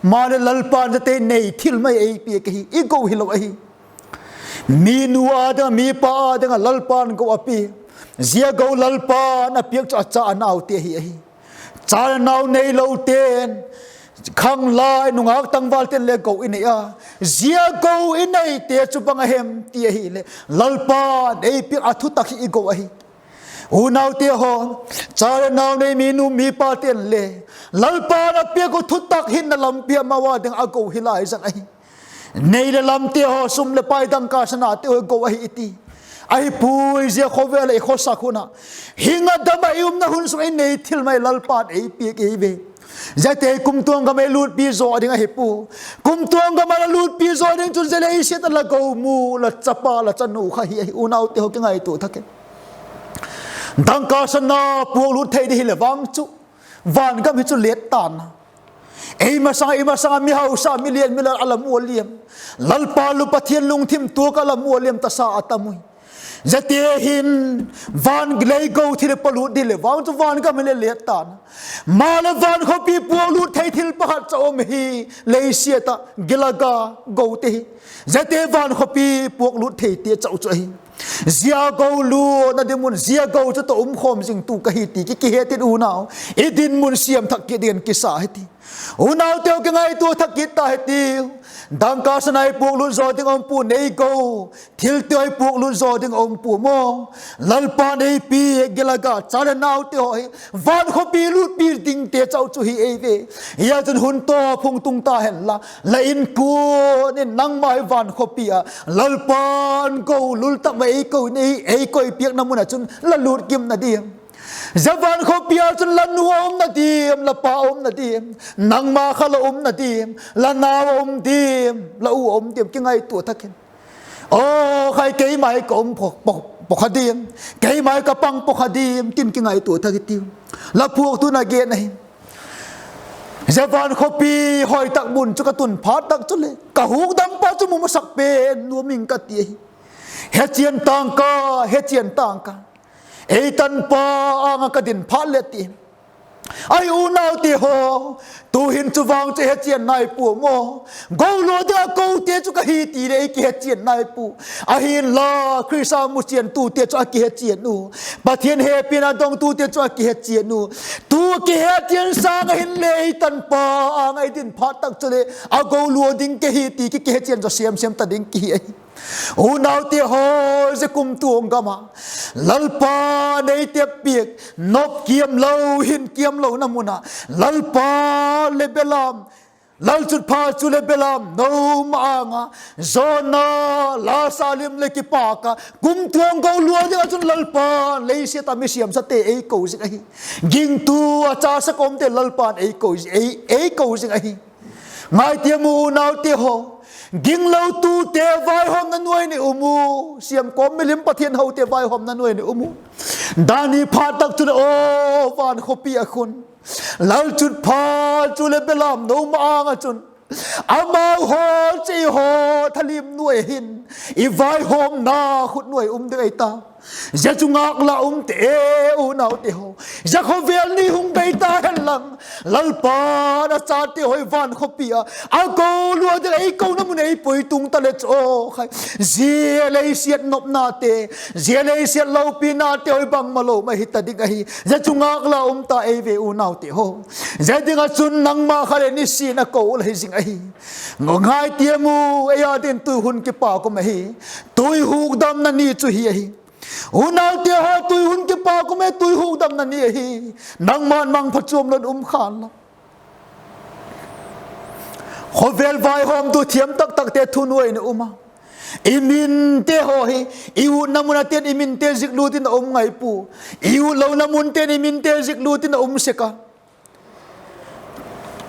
Maleh Lalpa'n ziate nei thil mai ei piak ahi, i go hilo ahi. Mi nu a ding ah, mi pa a ding ah Lalpa'n go a pia. Zia go Lalpa'n a piak chu a cha a naute hi ahi. Cha le nau neilote'n, khanglai nungak tangvalte'n le go i nei a, zia go i neite chu bang a hem ti ahileh, Lalpa'n ei piak a thutak hi i go ahi. Unaute haw, cha le nau nei mi nu mi pate'n le Lalpa'n a piak uh thutak hinna lampi ah amau a ding a go hi lai zang ahi. Nei leh lamte haw, sum leh pai, dangka sanate haw go ahi i ti. Ahi puai, zia khawvel ah i khawsak hun ah, hing a dam ah i umna hun sung i nei thil mai Lalpa'n ei piak ei ve. Ziate kumtuang gam ah i lûtpi zaw ding ahi pua. Kumtuang gam ah la lûtpi zaw ding chun zia leisiat ah la go mu, la chapa, la chanu kha hi ahi. Unaute haw, kingaitua thak e. Dangka sana puaklut thei ding hileh vang chu, van gam hi chu let tan a, ei masang, ei masang a mi hausa, mi lian, mi lal a la mu a liam, Lalpa lung, Pathian lungthim tuak a la mu a liam tasa a tam ui. Ziate hin van lei go thil palut ding leh vang chu van gam hi le let tan a, maleh van khawpi puaklut thei thil pakhat cha um hi, leisiat ah gilaga gote hi. Ziate van khawpi puaklut theite chau chu ahi. Zia go lutna ding mun, zia go chu tawh um khawm zingtu ka hi ti ki, kihet in unau, i dinmun siam thak kit dingin kisa hi ti. Unaute haw, kingaitua thak kit ta hi tiu. Dangka sana i puaklut zaw ding a um pua, nei go, thilte haw i puaklut zaw ding a um pua maw. Lalpa'n ei piak gilaga cha leh naute haw hi van khawpi lutpi dingte chau chu hi ei ve. Hia chun hun tawp hung tung ta hen la, la inkuan in nangma hi van khawpi ah Lalpa'n go lul tak mai ei koi, ei koi piakna mun ah chun la lut kimna diam? Zia van khawpi ah chun la nu a umna diam, la pa a umna diam, nangma kha la umna diam, la nau a um diam, la u a um diam? Kingaitua thak in. Aw khai, keima hi ka um pua, pua, pua kha diam, keima hi ka pang pua kha diam, tin kingaitua thak i tiu. La phuaktu'n a gen ahi. Zia van khawpi hoi tak mun chu ka tun phat tak chuleh ka hukdampa chu mu masak pen nuam ing ka ti ahi. Hechian tang ka, hechian tang ka. Ei tanpa âng ah ka din phat leh ti. Ahi unaute haw, tu'hin chu vang chu hechian nai pua maw. Golua ding a kote chu ka hi ti leh ei kihechian nai pua. Ahinla, Khrista muchiantute chu a kihechian u. Pathian hepina dongtute chu a kihechian u. Tu kihechian sâng ah hinle ei tanpa âng ah i din phat tak chuleh a golua ding ka hi ti ki kihechian zaw sêm sêm ta ding ki hi ahi. Unaute haw, zia kumtuang gam ah Lalpa'n ei tep piak, nop kiam lo, hin kiam lona mun ah, Lalpa leh belam, lalchutpha chuleh belam noma âng ah, Jona, la sa lim leh kipâk ah kumtuang golua ding ah chun Lalpa'n leisiat ah mi siamsate ei ko zing ahi. Gingtu a chasak umte Lalpa'n ei ko, ei, ei ko zing ahi. Ngai tiam u unaute haw, ginglotute vaihawmna nuai in i um u, siamkawm milim Pathian hote vaihawmna nuai in i um u. Dani phat tak chuleh aw van khawpi ah khun, lalchutpha chuleh belam noma âng ah chun, amau haw, chei haw, thalim nuai hin i vaihawmna khut nuai um ding ahi ta. Zia chu ngâk la um te e, unaute haw. Zia khawvel ni hung bei ta hen lang, Lalpa'n a chate haw i van khawpi ah a golua ding ei kona mun ei pui tung ta leh chu aw khai, zia leisiat nopnate, zia leisiat lopinate haw i bangmalo mai hi ta ding ahi. Zia chu ngâk la um ta ei ve unaute haw. Zia ding ah chun nangma kha leh nisin a ko la hi zing ahi. Ngai tiam u, ei â ding tui hun kipâk um ahi. Tui hukdamna ni chu hi ahi. Unaute haw, tui hun kipâk um e, tui hukdamna ni ahi. Nangma'n mangpha chuam lo'n um khan la, khawvel vaihawmtu thiam tak takte thunuai in um a, i minte haw hi, i utna mun ah tin i minte ziklût in a um ngai pua. I utlona mun tin i minte ziklût in a um sek a.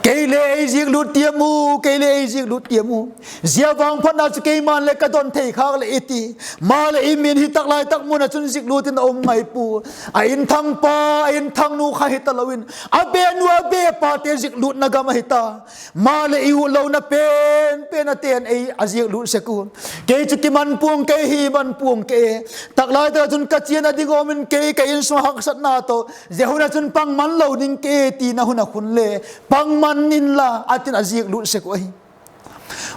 Kei le ei ziklût tiam u, kei le ei ziklût tiam u. Zia vangphatna chu keima'n le ka don thei khâk leh i ti. Maleh i min hi tak lai tak mun ah chun ziklût in a um ngai pua. A inthangpa, a inthangnu kha hi talo in, a benu, a bepate ziklûtna gam ahi ta. Maleh i utlona pen pen a ten ei a ziklût sek u. Kei chu kiman pua'ng, kei hi man pua'ng kei. Tak lai tak ah chun ka chiana ding um in kei, ka insung haksatna tawh, zia hun ah chun pangman lo ding kei tina hun ah khun le, pangman inla a tin a ziklût sek u ahi.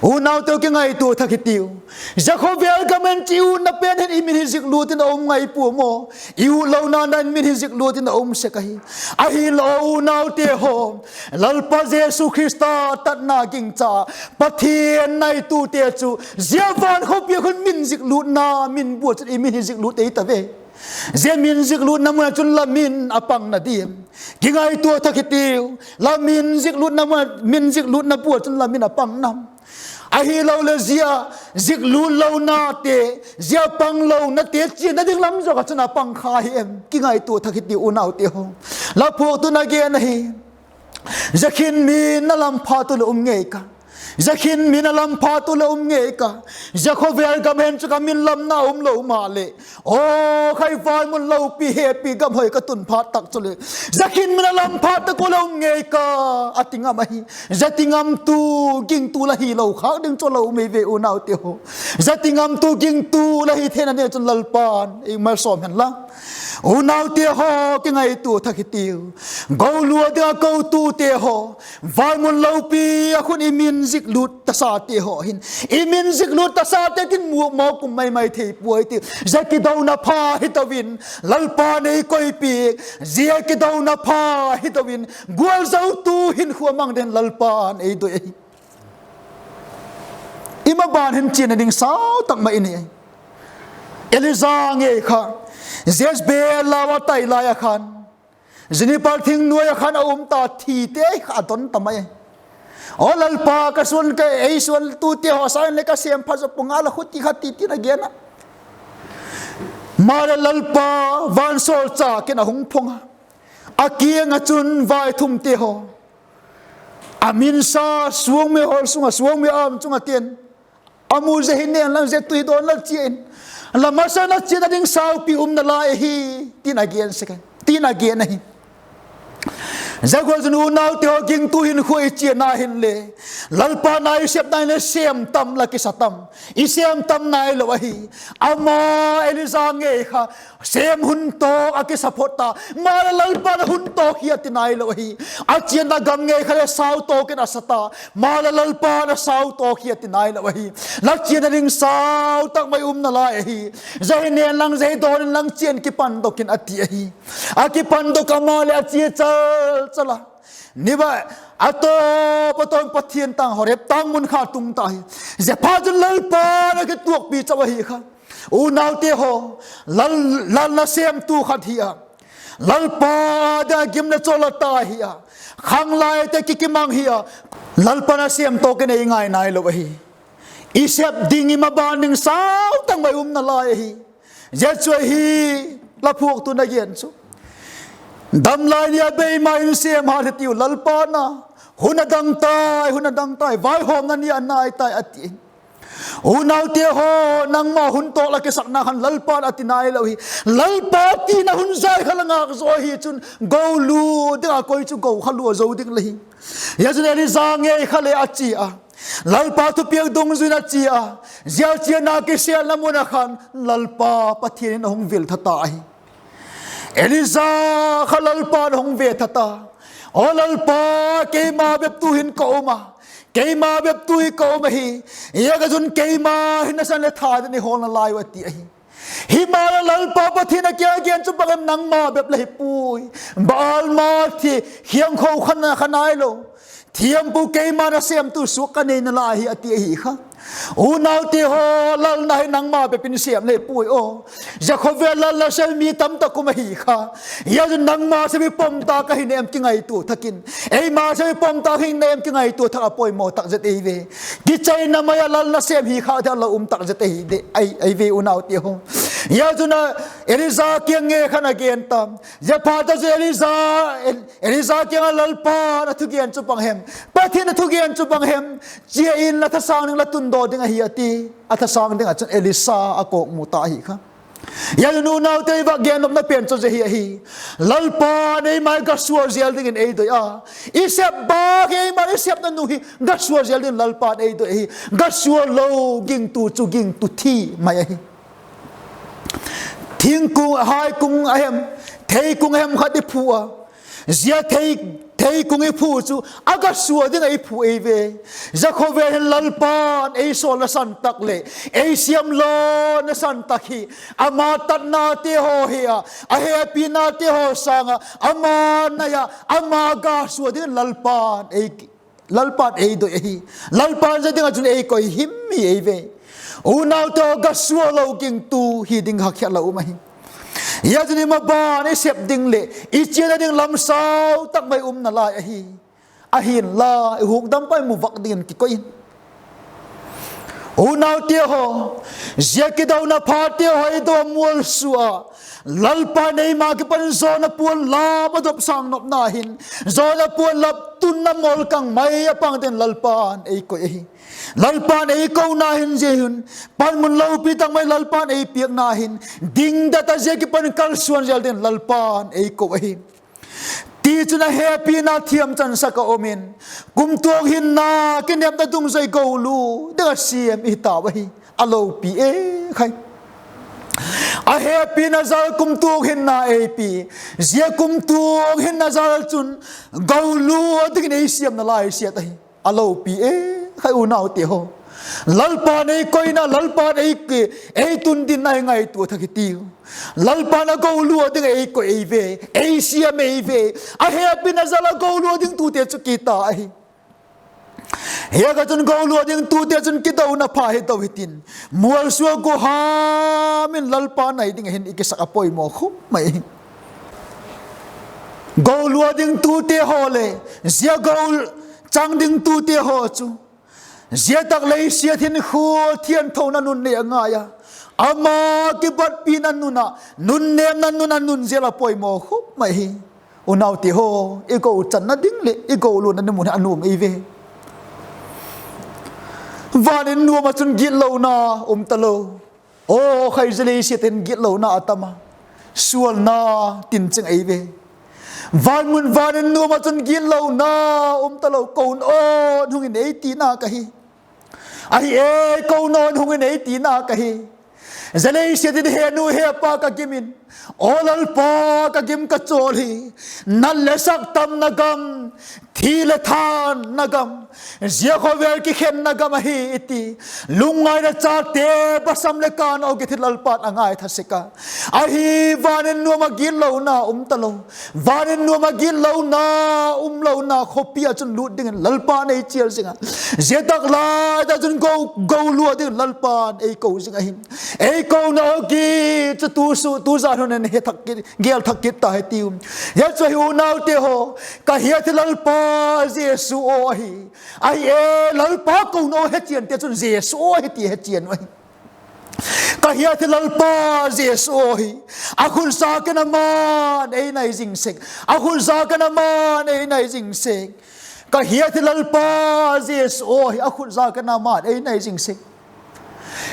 Unaute, kingaitua thak hitiu. Zia khawvel gam en chu i utna pen hin i min hi ziklût in a um ngai pua maw. I utlona'n i min hi ziklût in a um sek ahi. Ahinla unaute haw, Lalpa Jesu Khrista tatna gingcha, Pathian ngaitute chu zia van khawpi ah khun min ziklûtna, min bua chun i min hi ziklût ei ta ve. Zia min ziklûtna mun ah chun la min a pangna diam? Kingaitua thak hitiu. La min ziklûtna mun, min ziklûtna bua chun la min a pangna? Ahiloleh zia ziklût lonate, zia panglonate chiana ding lam zawk ah chun a pang kha hi em? Kingaitua thak hitiu unaute haw. La phuaktu'n a gen ahi. Zia khin min a lam phat u leh um ngei ka. Zia khin min a lam phat u leh um ngei ka. Zia khawvel gam en chu ka min lamna um lo maleh, aw khai, vaimun lopi hepi gam hoi ka tun phat tak chuleh, zia khin min a lam phat tak u leh um ngei ka, a ti ngam ahi. Zia ti ngamtu, gingtu la hilo khâk ding chu lo um ei ve unaute haw. Zia ti ngamtu, gingtu la hi theina ding chun Lalpa'n ei malsawm hen la. Unaute haw, kingaitua thak hitiu. Golua ding a kotute haw, vaimun lopi ah khun i min ziklût tasate haw hin, i min ziklût tasate tin muak mawk um mai mai thei puai ti. Zia kidona pha hi to in, Lalpa'n ei koipiak. Zia kidona pha hi to in, gualzotu hinkhua mang dingin Lalpa'n ei doi ahi. I maban hin chiana ding sau tak mai i nei ahi. Elija ngei kha, Jezebel lau a tai lai ah khan, juniper thing nuai ah khan a um ta, thite kha a don ta mai ahi. Aw Lalpa, ka suan, ka, ei suantute haw sâng in le ka sêm pha zaw pua ngal a, khuti kha ti tin a gen a. Maleh Lalpa, vansawlchâk in a hung phong a, a kiang ah chun vaithumte haw, a min sa, suangmi hawl sung ah, suangmi â um chung ah tin, a mu zia hi nen lang, zia tui dawn la chia in, la masang a chiana ding saupi um nalai ahi, tin a gen sek a, tin a gen ahi. Zia gual chun unaute haw, gingtu hinkhua i chiana hinle, Lalpa na i sepna hinle sêm tam la kisa tam, i sêm tam nailo ahi. Ama Elija ngei kha sêm hun tawk a kisa phot ta, maleh Lalpa'n a hun tawk hi a ti nailo ahi. A chiana gam ngei kha le sau tawk in a sa ta, maleh Lalpa'n a sau tawk hi a ti nailo ahi. La chiana ding sau tak mai um nalai ahi. Zia hi nen lang, zia hi dawn inlang, chia in kipandok in, a ti ahi. A kipandok a, maleh a chia chal chal a, ni ba, a tawp a tawp in Pathian tâng, Horeb tâng mun kha tung ta hi. Ziaphatchun Lalpa'n a kituakpi chau ahi kha. Unaute haw, lal, lal nasêmtu khat hi a, Lalpa â ding a gim le chawl a ta hi a, khanglaite kikimang hi a, Lalpa'n a sêm tawk in ei ngai nailo ahi. I sep ding, i maban ding sau tak mai um nalai ahi. Zia chu ahi, la phuaktu'n a gen chu, damlai ni a beima in sêm hat hitiu, Lalpa'n a, hun a dang tai, hun a dang tai, vaihawmna ni a nai tai, a ti. Unaute haw, nangma hun tawk la kisakna khan Lalpa'n a ti nailo hi. Lalpa tina hun zai kha la ngâk zaw ahi chun, go lua ding a koi chu go kha lua zo ding la hi. Zia chun Elija ngei kha le a chia a, Lalpa thupiak dungzui in a chia a, zia chiana kisêlna mun ah khan Lalpa Pathian in a hung vil tha ta ahi. Elija kha Lalpa'n a hung ve tha ta. Aw Lalpa, keima beptu hin ka um a, keima beptu hi ka um ahi. Ziak a chun keima hin nasan leh tha ding i hawlna lai uh, a ti ahi. Himaleh Lalpa Pathian a kiang a gen chu bang em? Nangma bep la hi puai. Baal ma thi, hiangkho kha na kha nailo, thiampu keima nasêmtu suak ka nei nalai hi, a ti ahi kha. Unaute haw, lal na hi nangma bep in sêm le puai aw. Zia khawvel lal nasêm mi tamtak um ahi kha. Zia chun nangma sêm hi pom ta ka hi nem kingaitua thak in, eima sêm hi pom ta ka hi nem kingaitua thak a poimaw tak zet ei ve. Kichaina mai ah lal nasêm hi kha ding a la um tak zet ei ve unaute haw. Zia chun a, Elija kiang nge khan a gen tam. Ziaphat a chun Elija, Elija kiang ah Lalpa'n a thugen chu bang hem? Pathian a thugen chu bang hem? Chia inla, thasâng ding la tundaw ding ahi, a ti. A thasâng ding ah chun Elisa a kawkmu ta ahi kha. Zia chun unaute, i vak gen nopna pen chu zia hi ahi. Lalpa'n eima hi ga sual zêl dingin ei doi a. I sep bâk hi, eima i sepna nu hi ga sual zêl dingin Lalpa'n ei doi ahi. Ga sual lo gingtu chu gingtu thi mai ahi. Thingkung, haikung a hem, theikung a hem khat i phu a, zia thei, theikung i phu chu a ga sual ding ah i phu ei ve. Zia khawvel hin Lalpa'n ei sawl nasan tak leh ei siam lo nasan tak hi ama tatnate haw hi a, a hepinate haw sâng ah ama nai ah, ama ga sual dingin Lalpa'n ei, Lalpa'n ei doi ahi. Lalpa'n zia ding ah chun ei koi him hi ei ve. Unaute haw, ga sual lo gingtu hi ding hakhial la um ahi. Zia chun i maban i sep ding leh i chiana ding lam sau tak mai um nalai ahi. Ahinla i hukdampa i mu vak dingin kikoi in. Unaute haw, zia kidona phate haw i do mualsua a, Lalpa'n eima kipan zawna puan lam a dop sâng nopna hin, zawna puan lam tunna mawlkang mai a pang dingin Lalpa'n ei koi ahi. Lalpa'n ei kona hin zia hin, panmun lopi tak mai Lalpa'n ei piakna hin, dingdat a zia kipan kalsuan zêl dingin Lalpa'n ei ko ahi. Tichun a hepina thiamchansak a um in, kumtuang hinna kinepna dungzui golua ding a siam i hi tau ahi. A lopi e khai. A hepina zal kumtuang hinna ei pi. Zia kumtuang hinna zal chun golua dingin ei siamna lai siat ahi. A lopi e khai unaute haw. Lalpa'n ei koina, Lalpa'n ei, ei tundinna i ngaitua thak hitiu. Lalpa'n a golua ding ei koi ei ve, ei siam ei ve. A hepina zal a golua dingtute chu kit ta ahi. Ziak a chun golua dingtute chun kidona pha hi do hitin, mualsua guham in Lalpa nai ding a hin i kisak a poimaw khum mai hi. Golua dingtute haw leh zia gol chang dingtute haw chu zia tak lei siat hin khua thianthona nun nei a ngai a, ama kibatpina nun ah, nunnêmna nun ah nun zêl a poimaw khum mai hi. Unaute haw, i gochanna ding leh i goluana ding mun hi a nuam ei ve. Van in nuam ah chun gitlona um talo. Aw khai, zia lei siat hin gitlona a tam a, sualna tin ching ei ve. Van mun van in nuam ah chun gitlona um talo, ko nawn hung in ei tina ka hi. Ahi e, ko nawn hung in ei tina ka hi. Zia lei siat in he nu he pa ka gim in, aw Lalpa, ka gim ka chawl hi, nat leh sak tamna gam, thi leh thanna gam, zia khawvel kikhenna gam ahi i ti, lungngaina chate basam leh kâna aw git hi Lalpa'n a ngaitha sek a. Ahi, van in nuam ah gitlona um talo, van in nuam ah gitlona um lona khawpi ah chun lût dingin Lalpa'n ei chial zing a. Zia tak lai tak chun go, go lua dingin Lalpa'n ei ko zing ahi. Ei kona aw git chu tu su, tu zan hun in he thak kit, gel thak kit ta hi tiu. Zia chu ahi unaute haw, ka hiat hi Lalpa Jesu aw ahi. Ahi e, Lalpa kona aw hechiante chun Jesu aw hi ti hechian uh ahi. Ka hiat hi Lalpa Jesu aw hi. A khut zâk in ama'n ei nai zing sek. A khut zâk in ama'n ei nai zing sek. Ka hiat hi Lalpa Jesu aw hi. A khut zâk in ama'n ei nai zing sek.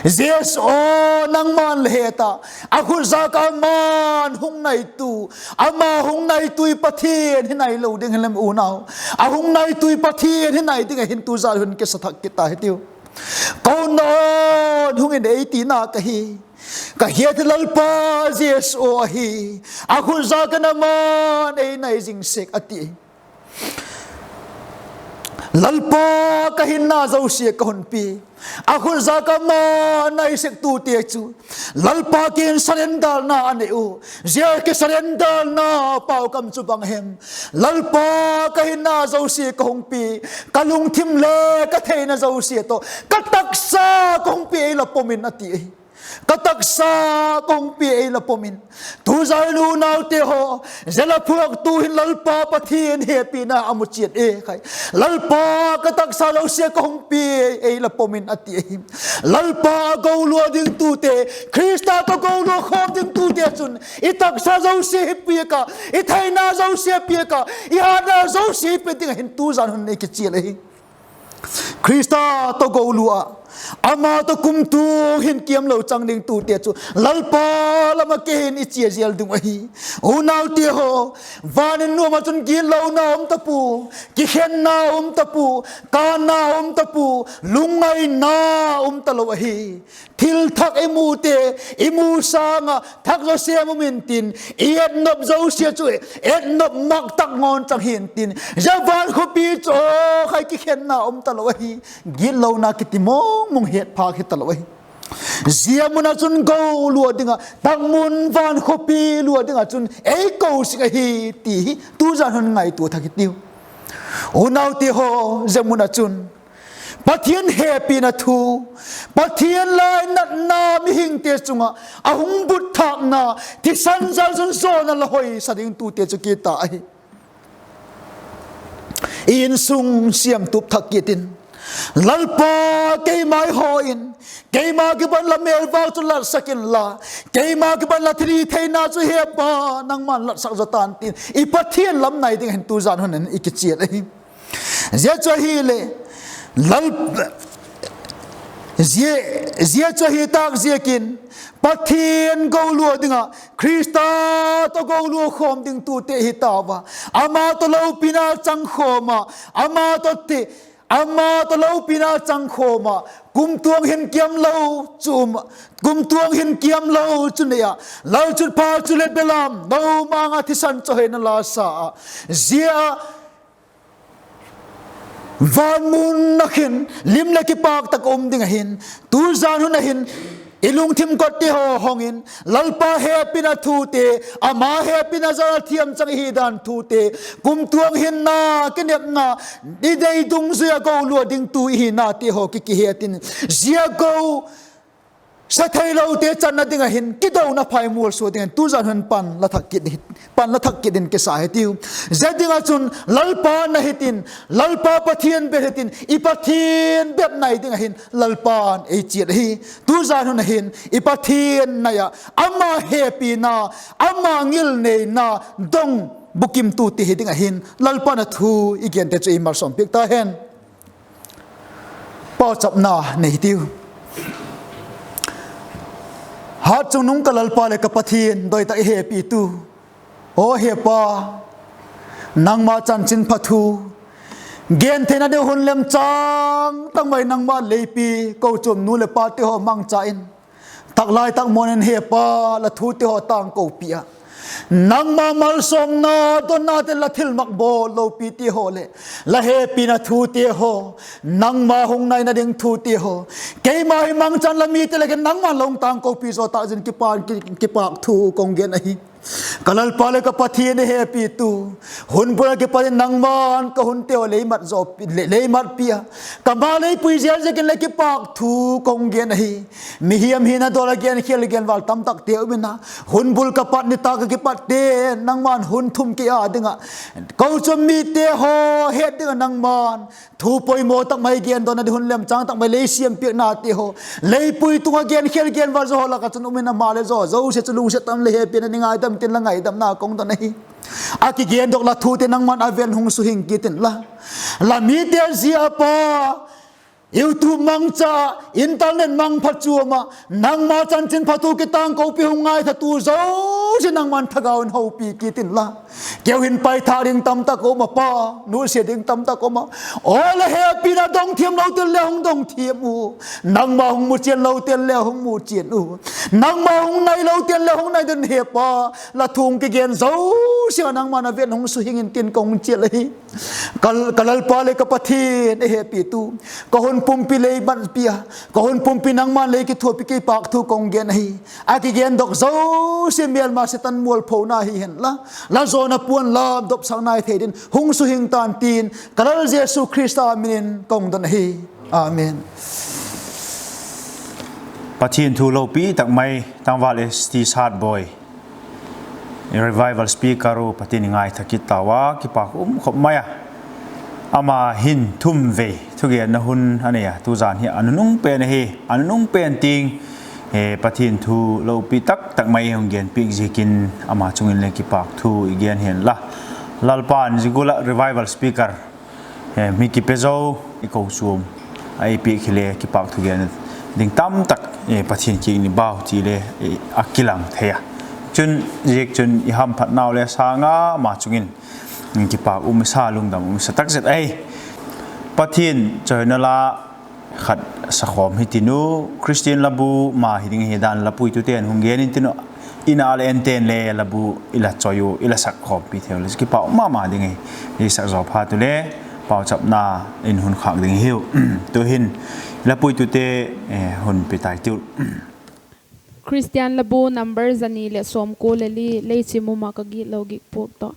Jesu aw, nangma'n la het a. A khut zâk ah ama'n hung naitu, ama hung naitu i Pathian hi nai lo ding hilem unau, a hung naitu i Pathian hi nai ding ahin tu zan hun kisa thak kit ta hi tiu. Ko nawn hung in ei tina ka hi. Ka hiat hi Lalpa Jesu ahi. A khut zâk in ama'n ei nai zing sek a ti. Lalpa, ka hinna zosia ka hun pia. A khut zâk ah ama nai sek tute chu Lalpa kiang in surrenderna a nei u. Zia kisurrenderna pau kam chu bang hem? Lalpa, ka hinna zosia ka hung pia, ka lungthim le ka theina zosia tawh ka taksa ka hung pia, ei la pom in a ti ahi. Ka taksa ka hung pia, ei la pom in. Tu zan unaute haw, zia la phuaktu hin Lalpa Pathian hepina a mu chiat e khai. Lalpa, ka taksa zosia ka hung pia, ei la pom in a ti ahi. Lalpa a go lua ding tute, Khrista tawh go lua khawm ding tute chun i taksa zosia hi piak a, i theina zosia piak a, i hatna zosia hi pe ding ahin tu zan hun i kichial ahi. Khrista tawh go lua a, ama tawh kumtuang hin kiam lo chang ding tute chu Lalpa lam ah kei hin i chia zial ding ahi. Unaute haw, van in nuam ah chun gitlona um ta pua, kikhenna um ta pua, kânna um ta pua, lungngaina um talo ahi. Thil thak i mute, i mu sâng ah thak zaw sêm um intin, i etnop zosia chu etnop mak tak ngawn chang hi'ntin, zia van khawpi chu aw khai kikhenna um talo ahi. Gitlona kiti mawngmawng het phâk hi talo ahi. Zia mun ah chun go lua ding ah, tak mun van khawpi lua ding ah chun ei ko sik ahi ti hi tu zan hun ngaitua thak i tiu. Unaute haw, zia mun ah chun Pathian hepina thu, Pathian lainatna mihingte chung ah a hung but thâkna thisan zal chun zawna la hoisa ding tute chu kit ta ahi. I insung siamtup thak kit in, Lalpa, keima i haw in, keima kipan la mêlvâk chu latsak inla, keima kipan la thilhitheina chu Hepa, nangma'n latsak zaw ta'n tin i Pathian lam nai ding hin tu zan hun in i kichial ahi. Zia chu ahileh, Lal, zia, zia chu ahi tâk ziakin, Pathian go lua ding ah, Khrista tawh go lua khawm ding tute hi tau a, ama tawh lopina chang khawm a, ama tawh ti, ama tawh lopina chang khawm a, kumtuang hin kiam lo chu um, kumtuang hin kiam lo chu nei a, lalchutpha chuleh belam no ma-âng ah thisan chawihoina la sa a, zia van mun ah hin lim leh kipâk tak um ding ahin, tu zan hun ah hin i lungthim kotte haw hong in, Lalpa hepina thute, ama hepina zal a thiam chang i hi dan thute, kumtuang hinna, kinepna, i dei dungzui ah go lua dingtu i hinate haw ki, kihet in, zia go sa theilote channa ding ah hin kidona phai mualsua dingin tu zan hun pan la thak kit, pan la thak kit in kisa hitiu. Zia ding ah chun Lalpa na hitin, Lalpa Pathian bep hitin, i Pathian bep nai ding ah hin Lalpa'n ei chial ahi. Tu zan hun ah hin i Pathian nai ah, ama hepina, ama ngilneina dong bukimtute hi ding ah hin Lalpa'n a thu i gente chu ei malsawmpiak ta hen. Pauchapna nei hitiu. Hatchungnung ka Lalpa leh ka Pathian, doi tak i hepitu, aw Hepa, Nangma chanchinpha thu gen theina ding hun lemchâng tak mai nangma lei pi kochuam nu leh pate haw mangcha in, tak lai tak muan in he Pa, la thute haw tangkopi a, nangma malsawmna donna te, la thilmak bawl lopite haw leh la hepina thute haw, nangma hung naina ding thute haw, keima hi mangchan la mite lak in nangma'n la hung tangkopi zaw tak ziakin kipak, ki, kipâk thu ka hung gen ahi. Ka Lalpa leh ka Pathian, ei hepitu, hun bul ah kipat in nangma'n ka hunte haw lei mat zaw, lei, lei matpi a, ka ma lei pui zel ziakin leh kipâk thu ka hung gen ahi. Mihiam hina dawl a gen khial gen val tam takte um in a, hun bul ka pat nitâk ah kipatte nangma'n hun thum kei â ding ah, kochuam mite haw het ding ah nangma'n thu poimaw tak mai gen donna ding hun lemchâng tak mai lei siampiaknate haw, lei pui tung ah gen khial gen val zaw haw lak ah chun um in, ama leh zaw zosia chu lungsiat tam leh hepina ding ngaidam tin la ngaidamna ka hung don ahi. A kigendok la thute nangma'n a vel hung suhing kit inla, la mite zia a Pa, YouTube mangcha, internet mang phachuam ah nangma chanchinpha thu kitangkopi hung ngaithatu zosia nangma'n thagau in hopi kit inla, keu hin paithâk ding tamtak um a Pa, nusia ding tamtak um a, aw la hepina dong thiam lo ten leh hung dong thiam u, nangma hung muchian lo ten leh hung muchian u, nangma hung nai lo ten leh hung nai den he Pa, la thu hung kigen zosia nangma'n a vel hung suhing intin ka hung chial ahi. Ka, ka Lalpa leh ka Pathian, ei hepitu, ka hun pumpi lei matpi a, ka hun pumpi nangma'n lei kithuapi, kipâk thu ka hung gen ahi. A kigendok zosia mêlma Setan mualphona hi henla, la zawna puan la dopsak nai thei din hung suhing tan tin ka Lal Jesu Khrista min in ka hung don ahi. Amen. Pathian thu lopi tak mai tangval S T Satboi, Revival Speaker u Pathian i ngaitha kit tau a, kipâk um khop mai a. Ama hin thum vei thugenna hun a nei a, tuzan hi a nunung pen ahi, a nunung pen tiang, eh, Pathian thu lopi tak tak mai hung genpiak ziakin ama chung in le kipâk thu i gen hen la. Lalpa'n zia gual ah Revival Speaker, eh, mi kipe zo i kochuam a ei piak hile kipâk thugen ding tamtak, eh, Pathian kiang in i bau ti le, eh, a kilang thei a. Chun, ziak chun i hamphatnau le sâng a ama chung in kipâk um i sa, lungdam um i sa tak zet ahi. Pathian chawina la khat sakhawm hitin u, Christian Labu ma hi ding ahi dan lapuitute'n hung gen intin u, in a le ente'n le labu i la chawi u, i la sakkhawmpi thei u le kipâk um ma ma ding ahi. I sak zaw phat u le pauchapna in hun khâk ding hiu. Tu'hin lapuitute, eh, hun pe tai tiu. Christian Labu number zani leh sawmkua le li, Leichim um ah ka gitlo gik puak tawh.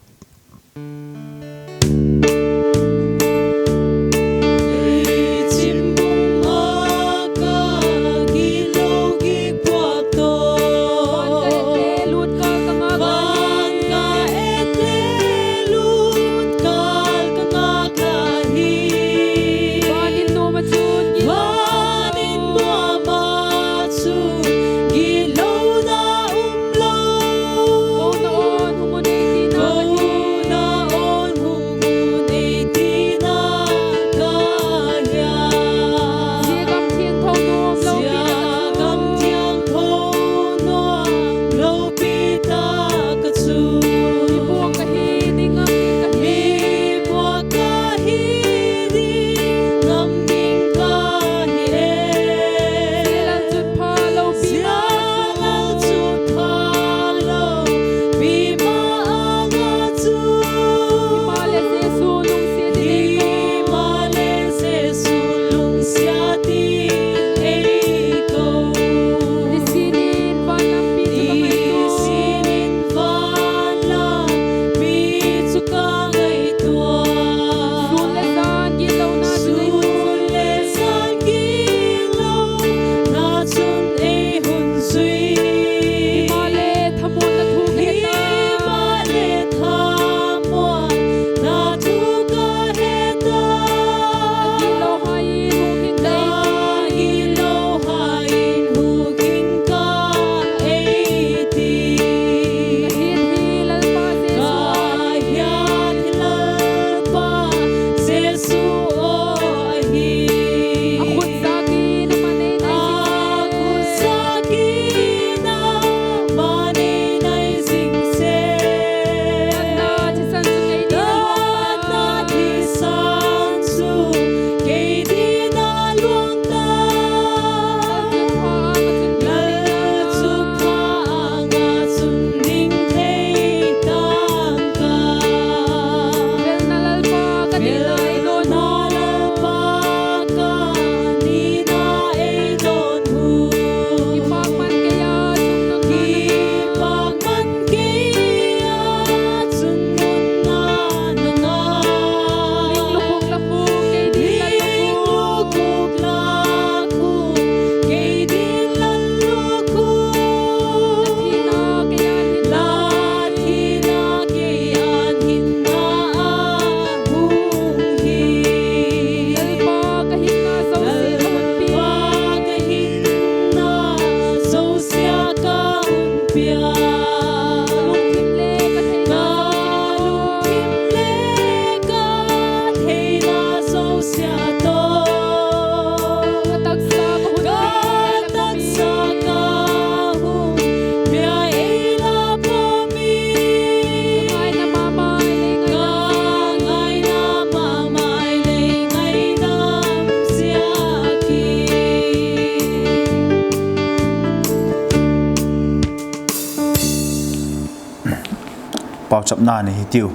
chapna nei hitiu.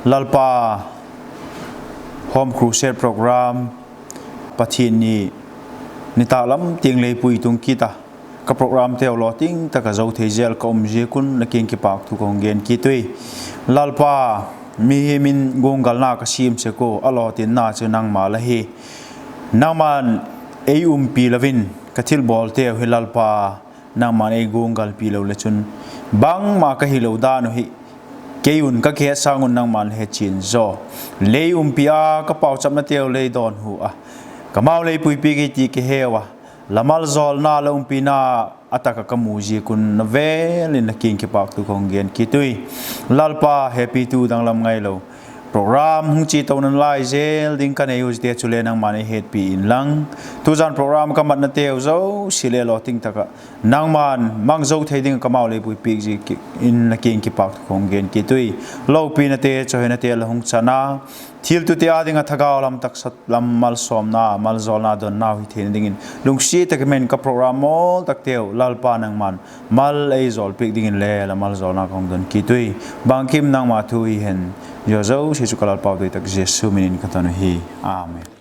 Lalpa, Home Crusade program, Pathian ni, nitâk lam tiang lei pui tung kit a, ka programteu lawting tak a zo thei zel ka um ziak un la kiang kipâk thu ka hung gen kit ui. Lalpa, mihing in guanggalna ka siam sek ua, a lawtinna chu nangma la hi. Nangma'n ei umpi lo in, ka thilbawlteu hi Lalpa, nangma'n ei guanggalpi lo le chun, bangma ka hilo dan uh hi, kei un ka kihet sâng un nangma'n la he chian zaw. Lei umpi a ka pauchapnateu lei dawn hu a, ka mau lei puipiak i ti ka heu a, la maljawlna la umpina a tak ah ka mu ziak un na vêl in la kiang kipâk thu ka hung gen kit ui. Lalpa, hepitu danglam ngailo, program hung chia tona lai zel ding ka nei u ziate chule nangma'n ei hetpi inlang, tuzan program ka matnateu zosia le lawting tak ah nangma'n mang zo thei ding ah ka mau lei puipiak ziak in la kiang kipâk thu ka hung gen kit ui. Lopinate, chawihoinate la hung chan a, thiltute â ding ah thagau lam, taksa lam malsawmna, maljawlna donnau hi theina dingin lungsiat tak in ka program mawl takteu Lalpa nangma'n mal ei jawlpiak dingin le la maljawlna ka hung don kit ui. Bangkim nangma thu hi hen. Zia zosia chu ka Lalpau doi tak Jesu min in ka don uhi. Amen.